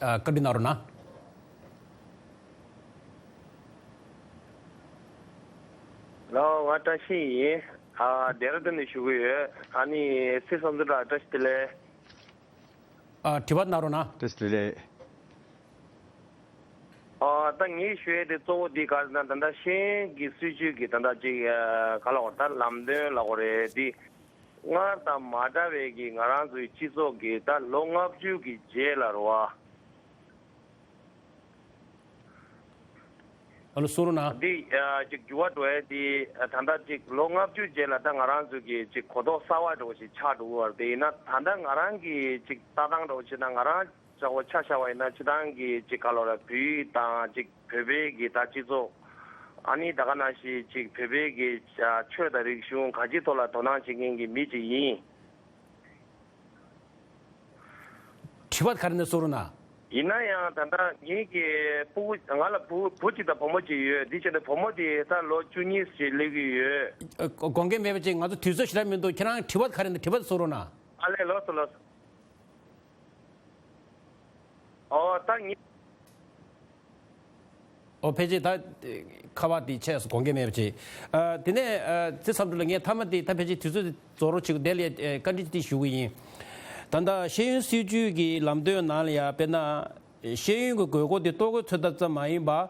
ཨ་བཀའ་འདྲི་གནང་རོགས་གནང་། ལགས། ང་བཀྲ་ཤིས་ཡིན། ཨ་ལྡེ་ར་ལྡུན་ནས་ཞུ་གི་ཡོད། ཨ་ནི་སྲིད་བསམ་ཚུལ་ལགས་བཀྲ་ཤིས་བདེ་ལེགས། ཨ་དྲི་བ་གནང་རོགས་གནང་། བཀྲ་ཤིས་བདེ་ལེགས། ཨ་ད་ངས་ཞུ་ཡས་དེ་གཙོ་བོ་འདི་ག་རེ་ན། ད་ལྟ་ཤེས་ཡོན་གྱི་སྲིད་བྱུས་ཀྱི་ད་ལྟ་ཅིག་ཨ་ག་ལ་བ་ད་ལམ་སྟོན་ལ་གོ་རེད། འདི་སྔར་དང་མ་འདྲ་བའི་གི་ང་རང་ཚོའི་སྤྱི་ཚོགས་ཀྱི་ད་ལོ་ལྔ་བཅུ་གི་རྗེས་ལ་རེད་བ། ཨ་ལོ་གསུང་རོགས་གནང་། འདི་ཨ་ཅིག་འགྱུར་བ་འགྲོ་ཡས་དེ་ཨ་ད་ལྟ་ཅིག་ལོ་ལྔ་བཅུ་རྗེས་ལ་ད་ང་རང་ཚོ་གི་ཅིག་གོ་རྟོགས་གསར་བ་འདྲ་བོ་ཞིག་ཆགས་འགྲོ་གི་ཡོད་རེད། དེ་ཡིན་ན་ད་ལྟ་ང་རང་གི་ཅིག་ལྟ་སྟངས་འདྲ་བོ་བྱས་ན། ང་རང་ཅག་པོ་ཆ་བཞག་པ་ཡིན་ན་སྤྱིར་བཏང་གི་ཅིག་ག་ལ་རེད། བོད་ཡིག་དང་ཅིག་བོད་པའི་གི་ད་སྤྱི་ཚོགས། ཨ་ནི་ད་ག་ནང་བཞིན་ཅིག་བོད་པའི་གི་ཆོས་དང་རིག་གཞུང་གང་ཅིའི་ཐོག་ལ་དོ་སྣང་བྱེད་མཁན་གྱི་མི་ཅིག་ཡིན། དྲི་བ་ག་རེ་ནས་གསུང་རོགས་གནང་། ཡིན་ན་ཡང་ད་ལྟ་ངེད་ཀྱི་སྤུ་གུ། ང་ལ་བུ་བུ་གཅིག་དང་བུ་མོ་གཅིག་ཡོད། འདི་བྱས་ནས་བུ་མོ་དེ་ད་ལོ་བཅུ་གཉིས་ཞིག་སླེབས་ཀྱི་ཡོད། ཨ་དགོངས་འགལ་མེད་པ་ཅིག་ང་ཚོ་དུས་ཚོད་ཞེ་དྲག་མི་འདུག་ཁྱེད་རང་དྲི་བ་ག་རེ་འདུག་དྲི་བ་གསུང་རོགས་གནང་། ཨ་ལས། ལགས་སོ་ལགས་སོ། ཨོ་ད་ངེད། ཨོ་ཕལ་ཆེར་ད་ཁ་པར་དེ་ཆད་སོང་། དགོངས་འགལ་མེད་པ་ཅིག་ཨ་དེ་ནས་ཨ་རྩེ་བསམ་གྲུབ་ལགས། ངས་མཐའ་མ་དེ་ད་ཕལ་ཆེར་དུས་ཚོད་རྫོགས་རོགས་བྱེད་དགོས། དེ་ལ་ཨ་བཀའ་འདྲི་དེ་ཞུ་གི་ཡིན། ད་ལྟ་ཤེས་ཡོན་སྲིད་བྱུས་ཀྱི་ལམ་སྟོན་ནང་ལ་ཡང་དཔེར་ན། ཤེས་ཡོན་གྱི་དགོས་མཁོ་དེ་ལྟོ་གོས་འཚོལ་ཐབས་ཙམ་མ་ཡིན་པར།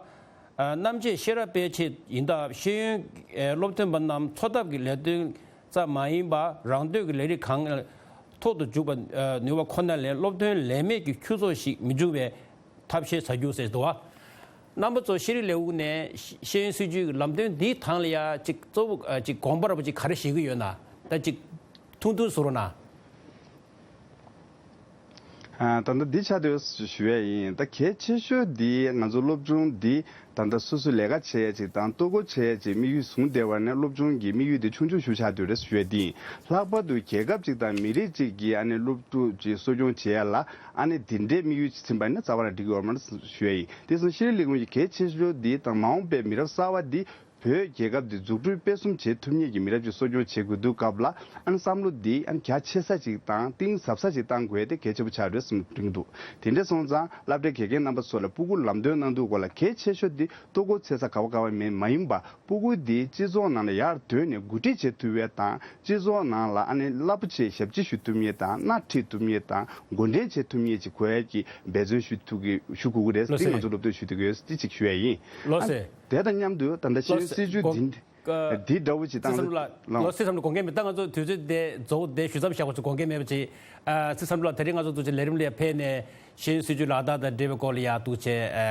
ཨ་རྣམ་དཔྱོད་ཤེས་རབ་སྤེལ་ཆེད་ཡིན་སྟབས། ཤེས་ཡོན་ཨ་སློབ་ཐོན་པ་རྣམས་འཚོ་ཐབས་ཀྱི་ལས་དོན་ཙམ་མ་ཡིན་པར། རང་འདོད་ཀྱི་ལས་རིགས་གང་ཐོག་ཏུ་འཇུག་པར་ཨ་ནུས་པ་ཁོ་ན་ལས། སློབ་ཐོན་ལས་མེད་ཀྱི་ཁྱུ་ཚོགས་ཤིག་མི་འབྱུང་བའི་ཐབས་ཤེས་བྱ་རྒྱུ་ཟེར་འདུག་བ། རྣམ་པ་ཚོ་ཤེས་རིག་ལས་ཁུངས་ནས་ཤེས་ཤེས་ཡོན་སྲིད་བྱུས་ཀྱི་ལམ་སྟོན་འདིའི་ཐང་ལ་ཡ་ཅིག་གཙོ་བོ་ཨ་ཅིག་དགོངས་པ་ར་བ་ཅིག་ག་རེ་བཞེས་ཀྱི་ཡོད་ན། ད་ཅིག་ཐུང་ཐུང་གསུང་རོགས་གནང་། ཨ་ད་ལྟ་འདི་ཆ་དེ་ཞུ་ཡས་ཡིན། ད་གལ་ཆེ་ཤོས་འདི་ང་ཚོ་སློབ་ཆུང་འདི་ད་ལྟ་སོ་སོས་ལས་ཀ་བྱེད་ཡས་ཅིག་དང་ལྟོ་གོས་བྱེད་ཡས་ཅིག་དམིགས་ཡུལ་བཟུང་བསྡད་པ་ནས། སློབ་ཆུང་གི་དམིགས་ཡུལ་འདི་ཆུང་ཆུང་ཞིག་ཆགས་བསྡད་ཡོད་རེད་ཞུ་ཡས་འདི་ཡིན། ལྷག་པར་དུ་རྒྱལ་ཁབ་ཅིག་དང་མི་རིགས་ཅིག་གི་ཨ་ནི་སློབ་ཕྲུག་ཅིག་གསོ་སྐྱོང་བྱེད་ཡས་ལ་ཨ་ནི་འདི་འདྲའི་དམིགས་ཡུལ་ཅིག་ཚིམ་པ་ཡིན་ན་རྩ་བ་ནས་འགྲིག་གི་ཡོད་མ་རེད་ཞུ་ཡས་ཡིན། དེ་སོང་ཤེས་རིག་ལས་ཁུངས་ཀྱི་གལ་ཆེ་ཤོས་འདི་དང་། མ་འོངས་པའི་མི་རབས་གསར་བ་འདི་བོད་རྒྱལ་ཁབ་འདི་འཛུགས་སྐྲུན་སྤེལ་གསུམ་བྱེད་ཐུབ་མཁན་གྱི་མི་རབས་ཅིག་གསོ་སྐྱོང་བྱེད་དགོས་དུས་སྐབས་ལ། ཨ་ནི་བསམ་བློ་འདི་ཨ་ནི་རྒྱ་ཆེ་ས་ཅིག་དང་གཏིང་ཟབ་ས་ཅིག་གཏང་དགོས་དེ་གལ་ཆེ་པོ་ཆགས་རེད་བསམ་དྲན་གྱི་འདུག་དེ་འདྲ་སོང་ཙང་སློབ་གྲྭའི་དགེ་རྒན་རྣམ་པ་ཚོ་ལ་སྤུ་གུར་ལམ་སྟོན་གནང་དུས་སྐོར་ལ་གལ་ཆེ་ཤོས་འདི་ལྟོ་གོས་འཚོལ་ས་ག་པ་ག་པ་མེད་མ་ཡིན་པ། སྤུ་གུ་འདི་སྤྱི་ཚོགས་ནང་ལ་ཡར་དོན་ནས་འགོ་ཁྲིད་བྱེད་ཐུབ་ཡས་དང་། སྤྱི་ཚོགས་ནང་ལ་ཨ་ནི་རླབས་པོ་ཆེའི་ཞབས་ཕྱི་ཞུ་ཐུབ་མཁན་དང་། སྣེ་ཁྲིད་ཐུབ་མཁན་དང་། འགོ་འདྲེན་བྱེད་ཐུབ་མཁན་ཅིག་དགོས་ཡས་ཀྱི་འབད་བརྩོན་ཞུ་ཐུབ་ཀྱི། ཞུ་དགོས་ཀྱི་རེད། ལགས་འདི་ང་ཚོ་སློབ་སྟོན་ཞུ་ཐུབ་ཀྱི་ཡོད། འདི་གཅིག་ཞུ་ཡས་ཡིན། ལགས་སོ། ཨ་དེ་དང་མཉམ་དུ་ད་ལྟ་ཤེས་ཡོན་སྲིད་བྱུས་འདི་འདི་འདྲ་བོ་ཅིག་བཏང་། ལགས་སོ། ལགས་སོ། དགོངས་འགལ་མེད། ད་ང་ཚོ་དུས་ཚོད་དེ་རྫོགས་དེ་ཞུ་མཚམས་བཞག་པ་ཚོ་དགོངས་འགལ་མེད་པ་ཅིག་ཨ་སྲིད་བསམ་གྲུབ་ལགས། དེ་རིང་ང་ཚོ་འདུག་སེ་ལས་རིམ་ལ་ཕེབས་ནས་ཤེས་ཡོན་སྲིད་བྱུས་ལག་བསྟར་དང་འབྲེལ་བའི་སྐོར་ལ་ཡ་འདུག་སེ་ཨ་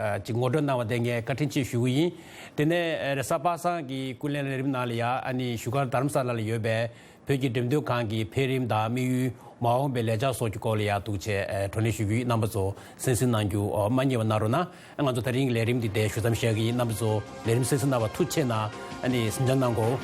ཨ་ཅིག་ངོ་སྤྲོད་གནང་བ་དེ་ངས་བཀའ་དྲིན་ཆེ་ཞུ་གི་ཡིན། དེ་ནས་རེས་གཟའ་པ་སངས་ཀྱི་ཀུན་གླེང་ལས་རིམ་ནང་ལ་ཡ་ཨ་ནི་བཞུགས་སྒར་རྡ་རམ་ས་ལ་ལ་ཡོད་པའི་བོད་ཀྱི་འགྲེམས་སྟོན་ཁང་གི་འཕེལ་རིམ་དང་དམིགས་ཡུལ། མ་འོངས་པའི་ལས་འཆར་སོགས་ཀྱི་སྐོར་ལ་ཡ་འདུག་སེ་ཨ་བགྲོ་གླེང་ཞུ་གི་ཡིན། རྣམ་པ་ཚོ་གསན་གཟིགས་གནང་རྒྱུ་ཨ་མ་བསྙེལ་བ་གནང་རོགས་གནང་། ང་ཚོ་དེ་རིང་གི་ལས་རིམ་འདི་དེ་ཞུ་མཚམས་བཞག་གི་ཡིན། རྣམ་པ་ཚོ་ལས་རིམ་གསན་གཟིགས་གནང་བར་ཐུགས་རྗེ་ཆེ་གནང་། ཨ་ནི་གཟིམ་འཇག་གནང་དགོས།